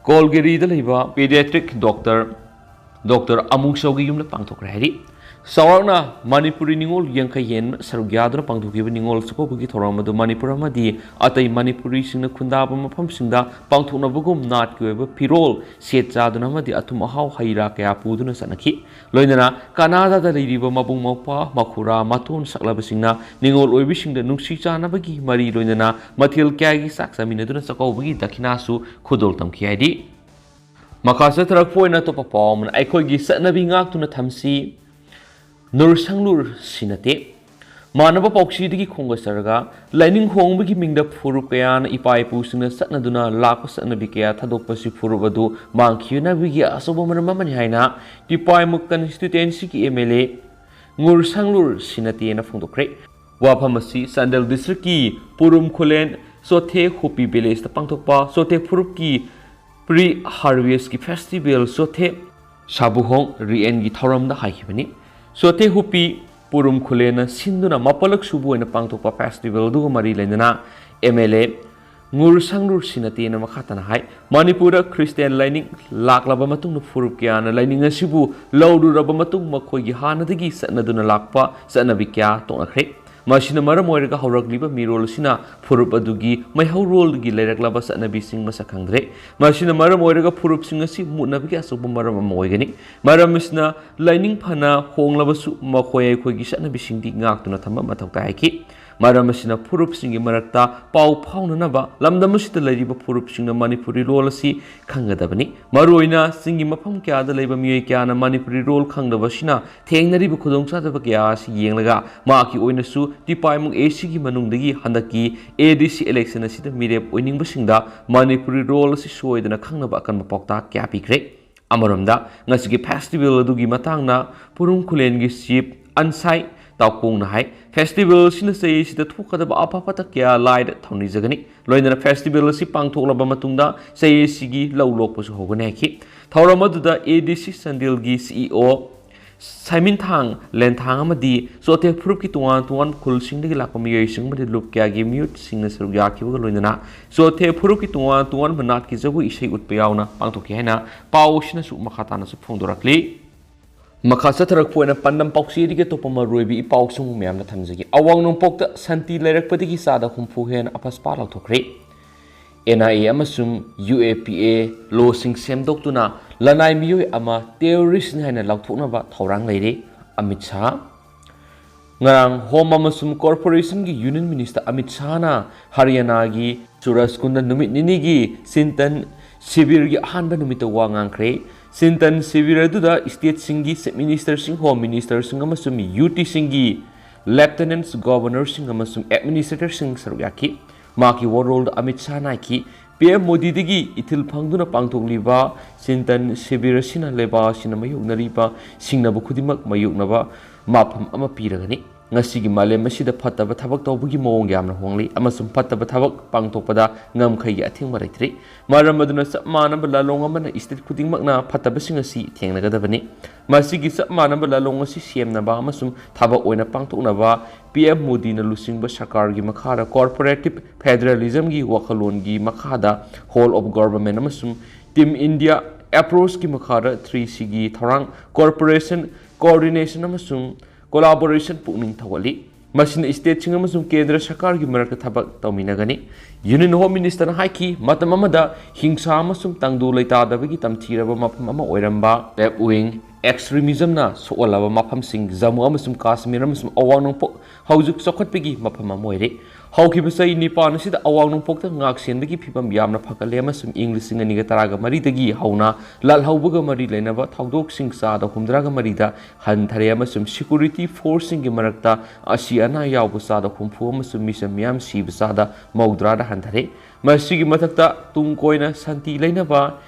ꯀꯣꯜꯒꯦꯔꯤꯗ ꯂꯩꯕ pediatric doctor Doctor ꯑꯃꯨꯡꯁꯥꯎꯒꯤ ꯌꯨꯝꯗ ꯄꯥꯡꯊꯣꯛꯈ꯭ꯔꯦ ꯍꯥꯏꯔꯤ꯫ ꯆꯥꯎꯔꯥꯛꯅ ꯃꯅꯤꯄꯨꯔꯤ ꯅꯤꯉꯣꯜ ꯌꯥꯡꯈꯩ ꯍꯦꯟꯕ ꯁꯔꯨꯛ ꯌꯥꯗꯨꯅ ꯄꯥꯡꯊꯣꯛꯈꯤꯕ ꯅꯤꯉꯣꯜ ꯆꯥꯛꯀꯧꯕꯒꯤ ꯊꯧꯔꯝ ꯑꯗꯨ ꯃꯅꯤꯄꯨꯔ ꯑꯃꯗꯤ ꯑꯇꯩ ꯃꯅꯤꯄꯨꯔꯤꯁꯤꯡꯅ ꯈꯨꯟꯗꯥꯕ ꯃꯐꯝꯁꯤꯡꯗ ꯄꯥꯡꯊꯣꯛꯅꯕꯒꯨꯝ ꯅꯥꯠꯀꯤ ꯑꯣꯏꯕ ꯐꯤꯔꯣꯜ ꯁꯦꯠ ꯆꯥꯗꯨꯅ ꯑꯃꯗꯤ ꯑꯊꯨꯝ ꯑꯍꯥꯎ ꯍꯩ ꯔꯥ ꯀꯌꯥ ꯄꯨꯗꯨꯅ ꯆꯠꯅꯈꯤ꯫ ꯂꯣꯏꯅꯅ ꯀꯅꯥꯗꯥꯗ ꯂꯩꯔꯤꯕ ꯃꯕꯨꯡ ꯃꯧꯄ꯭ꯋꯥ, ꯃꯈꯨꯔꯥ, ꯃꯇꯣꯟ ꯁꯛꯂꯕꯁꯤꯡꯅ ꯅꯤꯉꯣꯜ ꯑꯣꯏꯕꯤꯁꯤꯡꯗ ꯅꯨꯡꯁꯤ ꯆꯥꯟꯅꯕꯒꯤ ꯃꯔꯤ ꯂꯣꯏꯅꯅ ꯃꯊꯦꯜ ꯀꯌꯥꯒꯤ ꯆꯥꯛ ꯆꯥꯃꯤꯟꯅꯗꯨꯅ ꯆꯥꯛꯀꯧꯕꯒꯤ ꯗꯈꯤꯅꯥꯁꯨ ꯈꯨꯗꯣꯜ ꯇꯝꯈꯤ ꯍꯥꯏꯔꯤ꯫ ꯃꯈꯥ ꯆꯠꯊꯔꯛꯄ ꯑꯣꯏꯅ ꯑꯇꯣꯞꯄ ꯄꯥꯎ ꯑꯃꯅ ꯑꯩꯈꯣꯏꯒꯤ ꯆꯠꯅꯕꯤ ꯉꯥꯛꯇꯨꯅ ꯊꯝꯁꯤ, ꯅꯨꯔ ꯁꯪꯂꯨꯔ ꯁꯤꯅꯇꯦ꯫ ꯃꯥꯟꯅꯕ ꯄꯥꯎꯆꯦꯗꯒꯤ ꯈꯣꯡꯒꯠꯆꯔꯒ, ꯂꯥꯏꯅꯤꯡ ꯍꯣꯡꯕꯒꯤ ꯃꯤꯡꯗ ꯐꯨꯔꯨꯞ ꯀꯌꯥꯅ ꯏꯄꯥ ꯏꯄꯨꯁꯤꯡꯅ ꯆꯠꯅꯗꯨꯅ ꯂꯥꯛꯄ ꯆꯠꯅꯕꯤ ꯀꯌꯥ ꯊꯥꯗꯣꯛꯄꯁꯤ ꯐꯨꯔꯨꯞ ꯑꯗꯨ ꯃꯥꯡꯈꯤꯅꯕꯒꯤ ꯑꯆꯧꯕ ꯃꯔꯝ ꯑꯃꯅꯤ ꯍꯥꯏꯅ ꯇꯤꯄꯥꯏꯃꯨꯛ constituencyꯒꯤ M L A ꯉꯨꯔ ꯁꯪꯂꯨꯔ ꯁꯤꯅꯇꯦꯅ ꯐꯣꯡꯗꯣꯛꯈ꯭ꯔꯦ꯫ ꯋꯥꯐꯝ ꯑꯁꯤ ꯆꯥꯟꯗꯦꯜ districtꯀꯤ ꯄꯨꯔꯨꯝ ꯈꯨꯂꯦꯟ ꯆꯣꯊꯦ ꯍꯨꯄꯤ villageꯇ ꯄꯥꯡꯊꯣꯛꯄ ꯆꯣꯊꯦ ꯐꯨꯔꯨꯞꯀꯤ pre harvestꯀꯤ festival ꯆꯣꯊꯦ ꯁꯥꯕꯨꯍꯣꯡ ꯔꯤꯑꯦꯟꯒꯤ ꯊꯧꯔꯝꯗ ꯍꯥꯏꯈꯤꯕꯅꯤ꯫ ꯆꯣꯊꯦ ꯍꯨꯄꯤ ꯄꯨꯔꯨꯝ ꯈꯨꯂꯦꯟꯅ ꯁꯤꯟꯗꯨꯅ ꯃꯥꯄꯜꯂꯛ ꯁꯨꯕ ꯑꯣꯏꯅ ꯄꯥꯡꯊꯣꯛꯄ festival ꯑꯗꯨꯒ ꯃꯔꯤ ꯂꯩꯅꯅ M L A ꯉꯨꯔ ꯁꯪꯂꯨꯔ ꯁꯤꯅꯇꯦꯅ ꯃꯈꯥ ꯇꯥꯅ ꯍꯥꯏ, ꯃꯅꯤꯄꯨꯔꯗ Christian ꯂꯥꯏꯅꯤꯡ ꯂꯥꯛꯂꯕ ꯃꯇꯨꯡꯗ ꯐꯨꯔꯨꯞ ꯀꯌꯥꯅ ꯂꯥꯏꯅꯤꯡ ꯑꯁꯤꯕꯨ ꯂꯧꯔꯨꯔꯕ ꯃꯇꯨꯡ ꯃꯈꯣꯏꯒꯤ ꯍꯥꯟꯅꯗꯒꯤ ꯆꯠꯅꯗꯨꯅ ꯂꯥꯛꯄ ꯆꯠꯅꯕꯤ ꯀꯌꯥ ꯇꯣꯛꯅꯈ꯭ꯔꯦ꯫ ꯃꯁꯤꯅ ꯃꯔꯝ ꯑꯣꯏꯔꯒ ꯍꯧꯔꯛꯂꯤꯕ ꯃꯤꯔꯣꯜ ꯑꯁꯤꯅ ꯐꯨꯔꯨꯞ ꯑꯗꯨꯒꯤ ꯃꯩꯍꯧꯔꯣꯜꯒꯤ ꯂꯩꯔꯛꯂꯕ ꯆꯠꯅꯕꯤꯁꯤꯡ ꯃꯁꯛ ꯈꯪꯗ꯭ꯔꯦ꯫ ꯃꯁꯤꯅ ꯃꯔꯝ ꯑꯣꯏꯔꯒ ꯐꯨꯔꯨꯞꯁꯤꯡ ꯑꯁꯤ ꯃꯨꯠꯅꯕꯒꯤ ꯑꯆꯧꯕ ꯃꯔꯝ ꯑꯃ ꯑꯣꯏꯒꯅꯤ꯫ ꯃꯔꯝ ꯑꯁꯤꯅ ꯂꯥꯏꯅꯤꯡ ꯐꯅ ꯍꯣꯡꯂꯕꯁꯨ ꯃꯈꯣꯏ ꯑꯩꯈꯣꯏꯒꯤ ꯆꯠꯅꯕꯤꯁꯤꯡꯗꯤ ꯉꯥꯛꯇꯨꯅ ꯊꯝꯕ ꯃꯊꯧ ꯇꯥꯏ ꯍꯥꯏꯈꯤ꯫ ꯃꯔꯝ ꯑꯁꯤꯅ ꯐꯨꯔꯨꯞꯁꯤꯡꯒꯤ ꯃꯔꯛꯇ ꯄꯥꯎ ꯐꯥꯎꯅꯅꯕ ꯂꯝꯗꯝ ꯑꯁꯤꯗ ꯂꯩꯔꯤꯕ ꯐꯨꯔꯨꯞꯁꯤꯡꯅ ꯃꯅꯤꯄꯨꯔꯤ ꯂꯣꯜ ꯑꯁꯤ ꯈꯪꯒꯗꯕꯅꯤ꯫ ꯃꯔꯨꯑꯣꯏꯅ ꯆꯤꯡꯒꯤ ꯃꯐꯝ ꯀꯌꯥꯗ ꯂꯩꯕ ꯃꯤꯑꯣꯏ ꯀꯌꯥꯅ ꯃꯅꯤꯄꯨꯔꯤ ꯂꯣꯜ ꯈꯪꯗꯕ ꯑꯁꯤꯅ ꯊꯦꯡꯅꯔꯤꯕ ꯈꯨꯗꯣꯡꯆꯥꯗꯕ ꯀꯌꯥ ꯑꯁꯤ ꯌꯦꯡꯂꯒ ꯃꯍꯥꯛꯀꯤ ꯑꯣꯏꯅꯁꯨ ꯇꯤꯄꯥꯏꯃꯨꯡ ꯑꯦ ꯁꯤꯒꯤ ꯃꯅꯨꯡꯗꯒꯤ ꯍꯟꯗꯛꯀꯤ ꯑꯦ ꯗꯤ ꯁꯤ ꯏꯂꯦꯛꯁꯟ ꯑꯁꯤꯗ ꯃꯤꯔꯦꯞ ꯑꯣꯏꯅꯤꯡꯕꯁꯤꯡꯗ ꯃꯅꯤꯄꯨꯔꯤ ꯂꯣꯜ ꯑꯁꯤ ꯁꯣꯏꯗꯅ ꯈꯪꯅꯕ ꯑꯀꯟꯕ ꯄꯥꯎꯇꯥꯛ ꯀꯌꯥ ꯄꯤꯈ꯭ꯔꯦ꯫ ꯑꯃꯔꯣꯝꯗ ꯉꯁꯤꯒꯤ ꯐꯦꯁꯇꯤꯚꯦꯜ ꯑꯗꯨꯒꯤ ꯃꯇꯥꯡꯅ ꯄꯨꯔꯨꯝ ꯈꯨꯂꯦꯟꯒꯤ ꯆꯤꯐ ꯑꯟꯁꯥꯏ ꯇꯥꯎꯀꯣꯡꯅ ꯍꯥꯏ, ꯐꯦꯁꯇꯤꯚꯦꯜ ꯑꯁꯤꯅ ꯆꯍꯤ ꯑꯁꯤꯗ ꯊꯣꯛꯀꯗꯕ ꯑꯐ ꯐꯠꯇ ꯀꯌꯥ ꯂꯥꯏꯗ ꯊꯧꯅꯤꯖꯒꯅꯤ꯫ ꯂꯣꯏꯅꯅ ꯐꯦꯁꯇꯤꯚꯦꯜ ꯑꯁꯤ ꯄꯥꯡꯊꯣꯛꯂꯕ ꯃꯇꯨꯡꯗ ꯆꯍꯤ ꯑꯁꯤꯒꯤ ꯂꯧ ꯂꯣꯛꯄꯁꯨ ꯍꯧꯒꯅꯤ ꯍꯥꯏꯈꯤ꯫ ꯊꯧꯔꯝ ꯑꯗꯨꯗ ꯑꯦ ꯗꯤ ꯁꯤ ꯆꯥꯟꯗꯦꯜꯒꯤ ꯁꯤ ꯏ ꯑꯣ ꯁꯥꯏꯃꯤꯟꯊꯥꯡ ꯂꯦꯟꯊꯥꯡ ꯑꯃꯗꯤ ꯆꯣꯊꯦ ꯐꯨꯔꯨꯞꯀꯤ ꯇꯣꯉꯥꯟ ꯇꯣꯉꯥꯟꯕ ꯈꯨꯜꯁꯤꯡꯗꯒꯤ ꯂꯥꯛꯄ ꯃꯤꯑꯣꯏꯁꯤꯡ ꯑꯃꯗꯤ ꯂꯨꯞ ꯀꯌꯥꯒꯤ ꯃꯤꯍꯨꯠꯁꯤꯡꯅ ꯁꯔꯨꯛ ꯌꯥꯈꯤꯕꯒ ꯂꯣꯏꯅꯅ ꯆꯣꯊꯦ ꯐꯨꯔꯨꯞꯀꯤ ꯇꯣꯉꯥꯟ ꯇꯣꯉꯥꯟꯕ ꯅꯥꯠꯀꯤ ꯖꯒꯣꯏ ꯏꯁꯩ ꯎꯠꯄ ꯌꯥꯎꯅ ꯄꯥꯡꯊꯣꯛꯈꯤ ꯍꯥꯏꯅ ꯄꯥꯎ ꯑꯁꯤꯅꯁꯨ ꯃꯈꯥ ꯇꯥꯅꯁꯨ ꯐꯣꯡꯗꯣꯔꯛꯂꯤ꯫ ꯃꯈꯥ ꯆꯠꯊꯔꯛꯄ ꯑꯣꯏꯅ ꯄꯥꯟꯗꯝ ꯄꯥꯎꯆꯦꯗꯒꯤ ꯑꯇꯣꯞꯄ ꯃꯔꯨꯑꯣꯏꯕ ꯏ ꯄꯥꯎꯁꯤꯡ ꯃꯌꯥꯝꯅ ꯊꯝꯖꯒꯦ꯫ ꯑꯋꯥꯡ ꯅꯣꯡꯄꯣꯛꯇ ꯁꯥꯟꯇꯤ ꯂꯩꯔꯛꯄꯗꯒꯤ ꯆꯥꯗ ꯍꯨꯝꯐꯨ ꯍꯦꯟꯅ ꯑꯄꯥꯁꯄꯥ ꯂꯥꯎꯊꯣꯛꯈ꯭ꯔꯦ꯫ ꯑꯦꯟ ꯑꯥꯏ ꯑꯦ ꯑꯃꯁꯨꯡ ꯌꯨ ꯑꯦ ꯄꯤ ꯑꯦ ꯂꯣꯁꯤꯡ ꯁꯦꯝꯗꯣꯛꯇꯨꯅ ꯂꯅꯥꯏ ꯃꯤꯑꯣꯏ ꯑꯃ ꯇꯦꯔꯣꯔꯤꯁꯅꯤ ꯍꯥꯏꯅ ꯂꯥꯎꯊꯣꯛꯅꯕ ꯊꯧꯔꯥꯡ ꯂꯩꯔꯦ꯫ ꯑꯃꯤꯠ ꯁꯥꯍ꯫ ꯉꯔꯥꯡ ꯍꯣꯝ ꯑꯃꯁꯨꯡ ꯀꯣꯔꯄꯣꯔꯦꯁꯟꯒꯤ ꯌꯨꯅꯤꯌꯟ ꯃꯤꯅꯤꯁꯇꯔ ꯑꯃꯤꯠ ꯁꯥꯍꯅ ꯍꯔꯤꯌꯥꯅꯥꯒꯤ ꯁꯨꯔꯖꯀꯨꯟꯗ ꯅꯨꯃꯤꯠ ꯅꯤꯅꯤꯒꯤ ꯆꯤꯟꯇꯟ ꯁꯤꯕꯤꯔꯒꯤ ꯑꯍꯥꯟꯕ ꯅꯨꯃꯤꯠꯇ ꯋꯥ ꯉꯥꯡꯈ꯭ꯔꯦ꯫ ꯆꯤꯟꯇꯟ ꯁꯤꯕꯤꯔ ꯑꯗꯨꯗ ꯁ꯭ꯇꯦꯠꯁꯤꯡꯒꯤ ꯆꯤꯐ ꯃꯤꯅꯤꯁꯇꯔꯁꯤꯡ, ꯍꯣꯝ ꯃꯤꯅꯤꯁꯇꯔꯁꯤꯡ ꯑꯃꯁꯨꯡ ꯌꯨ ꯇꯤꯁꯤꯡꯒꯤ ꯂꯦꯐꯇꯦꯅꯦꯟꯠ ꯒꯣꯚꯔꯅꯔꯁꯤꯡ ꯑꯃꯁꯨꯡ ꯑꯦꯗꯃꯤꯅꯤꯁꯇ꯭ꯔꯦꯇꯔꯁꯤꯡ ꯁꯔꯨꯛ ꯌꯥꯈꯤ꯫ ꯃꯍꯥꯛꯀꯤ ꯋꯥꯔꯣꯜꯗ ꯑꯃꯤꯠ ꯁꯥꯍꯅ ꯍꯥꯏꯈꯤ, ꯄꯤ ꯑꯦꯝ ꯃꯣꯗꯤꯗꯒꯤ ꯏꯊꯤꯜ ꯐꯪꯗꯨꯅ ꯄꯥꯡꯊꯣꯛꯂꯤꯕ ꯆꯤꯟꯇꯟ ꯁꯤꯕꯤꯔ ꯑꯁꯤꯅ ꯂꯩꯕꯥꯛ ꯑꯁꯤꯅ ꯃꯥꯌꯣꯛꯅꯔꯤꯕ ꯁꯤꯡꯅꯕ ꯈꯨꯗꯤꯡꯃꯛ ꯃꯥꯌꯣꯛꯅꯕ ꯃꯐꯝ ꯑꯃ ꯄꯤꯔꯒꯅꯤ꯫ ꯉꯁꯤꯒꯤ ꯃꯥꯂꯦꯝ ꯑꯁꯤꯗ ꯐꯠꯇꯕ ꯊꯕꯛ ꯇꯧꯕꯒꯤ ꯃꯑꯣꯡ ꯌꯥꯝꯅ ꯍꯣꯡꯂꯤ ꯑꯃꯁꯨꯡ ꯐꯠꯇꯕ ꯊꯕꯛ ꯄꯥꯡꯊꯣꯛꯄꯗ ꯉꯝꯈꯩꯒꯤ ꯑꯊꯤꯡꯕ ꯂꯩꯇ꯭ꯔꯤ꯫ ꯃꯔꯝ ꯑꯗꯨꯅ ꯆꯞ ꯃꯥꯟꯅꯕ ꯂꯥꯂꯣꯡ ꯑꯃꯅ ꯁ꯭ꯇꯦꯠ ꯈꯨꯗꯤꯡꯃꯛꯅ ꯐꯠꯇꯕꯁꯤꯡ ꯑꯁꯤ ꯊꯦꯡꯅꯒꯗꯕꯅꯤ꯫ ꯃꯁꯤꯒꯤ ꯆꯞ ꯃꯥꯟꯅꯕ ꯂꯥꯂꯣꯡ ꯑꯁꯤ ꯁꯦꯝꯅꯕ ꯑꯃꯁꯨꯡ ꯊꯕꯛ ꯑꯣꯏꯅ ꯄꯥꯡꯊꯣꯛꯅꯕ ꯄꯤ ꯑꯦꯝ ꯃꯣꯗꯤꯅ ꯂꯨꯆꯤꯡꯕ ꯁꯔꯀꯥꯔꯒꯤ ꯃꯈꯥꯗ ꯀꯣꯔꯄꯣꯔꯦꯇꯤꯚ ꯐꯦꯗꯔꯦꯂꯤꯖꯝꯒꯤ ꯋꯥꯈꯜꯂꯣꯟꯒꯤ ꯃꯈꯥꯗ ꯍꯣꯜ ꯑꯣꯐ ꯒꯣꯚꯔꯟꯃꯦꯟꯠ ꯑꯃꯁꯨꯡ ꯇꯤꯝ ꯏꯟꯗꯤꯌꯥ ꯑꯦꯄ꯭ꯔꯣꯆꯀꯤ ꯃꯈꯥꯗ ꯊ꯭ꯔꯤ ꯁꯤꯒꯤ ꯊꯧꯔꯥꯡ ꯀꯣꯑꯣꯄꯔꯦꯁꯟ, ꯀꯣꯑꯣꯔꯗꯤꯅꯦꯁꯟ ꯑꯃꯁꯨꯡ ꯀꯣꯂꯥꯕꯣꯔꯦꯁꯟ ꯄꯨꯛꯅꯤꯡ ꯊꯧꯒꯠꯂꯤ꯫ ꯃꯁꯤꯅ ꯁ꯭ꯇꯦꯠꯁꯤꯡ ꯑꯃꯁꯨꯡ ꯀꯦꯟꯗ꯭ꯔ ꯁꯔꯀꯥꯔꯒꯤ ꯃꯔꯛꯇ ꯊꯕꯛ ꯇꯧꯃꯤꯟꯅꯒꯅꯤ꯫ ꯌꯨꯅꯤꯌꯟ ꯍꯣꯝ ꯃꯤꯅꯤꯁꯇꯔꯅ ꯍꯥꯏꯈꯤ, ꯃꯇꯝ ꯑꯃꯗ ꯍꯤꯡꯁꯥ ꯑꯃꯁꯨꯡ ꯇꯪꯗꯨ ꯂꯩꯇꯥꯗꯕꯒꯤ ꯇꯝꯊꯤꯔꯕ ꯃꯐꯝ ꯑꯃ ꯑꯣꯏꯔꯝꯕ ꯂꯦꯐ ꯋꯤꯡ ꯑꯦꯛꯁꯇ꯭ꯔꯤꯃꯤꯖꯝꯅ ꯁꯣꯛꯍꯜꯂꯕ ꯃꯐꯝꯁꯤꯡ ꯖꯝꯃꯨ ꯑꯃꯁꯨꯡ ꯀꯥꯁꯃꯤꯔ ꯑꯃꯁꯨꯡ ꯑꯋꯥꯡ ꯅꯣꯡꯄꯣꯛ ꯍꯧꯖꯤꯛ ꯆꯥꯎꯈꯠꯄꯒꯤ ꯃꯐꯝ ꯑꯃ ꯑꯣꯏꯔꯦ꯫ ꯍꯧꯈꯤꯕ ꯆꯍꯤ ꯅꯤꯄꯥꯟ ꯑꯁꯤꯗ ꯑꯋꯥꯡ ꯅꯣꯡꯄꯣꯛꯇ ꯉꯥꯛ ꯁꯦꯟꯕꯒꯤ ꯐꯤꯕꯝ ꯌꯥꯝꯅ ꯐꯒꯠꯂꯦ ꯑꯃꯁꯨꯡ ꯏꯪ ꯂꯤꯁꯤꯡ ꯑꯅꯤꯒ ꯇꯔꯥꯒ ꯃꯔꯤꯗꯒꯤ ꯍꯧꯅ ꯂꯥꯜꯍꯧꯕꯒ ꯃꯔꯤ ꯂꯩꯅꯕ ꯊꯧꯗꯣꯛꯁꯤꯡ ꯆꯥꯗ ꯍꯨꯝꯗ꯭ꯔꯥꯒ ꯃꯔꯤꯗ ꯍꯟꯊꯔꯦ ꯑꯃꯁꯨꯡ ꯁꯦꯀ꯭ꯌꯨꯔꯤꯇꯤ ꯐꯣꯔꯁꯁꯤꯡꯒꯤ ꯃꯔꯛꯇ ꯑꯁꯤ ꯑꯅꯥ ꯌꯥꯎꯕ ꯆꯥꯗ ꯍꯨꯝꯐꯨ ꯑꯃꯁꯨꯡ ꯃꯤꯆꯝ ꯃꯤꯌꯥꯝ ꯁꯤꯕ ꯆꯥꯗ ꯃꯧꯗ꯭ꯔꯥꯗ ꯍꯟꯊꯔꯦ꯫ ꯃꯁꯤꯒꯤ ꯃꯊꯛꯇ ꯇꯨꯡ ꯀꯣꯏꯅ ꯁꯥꯟꯇꯤ ꯂꯩꯅꯕ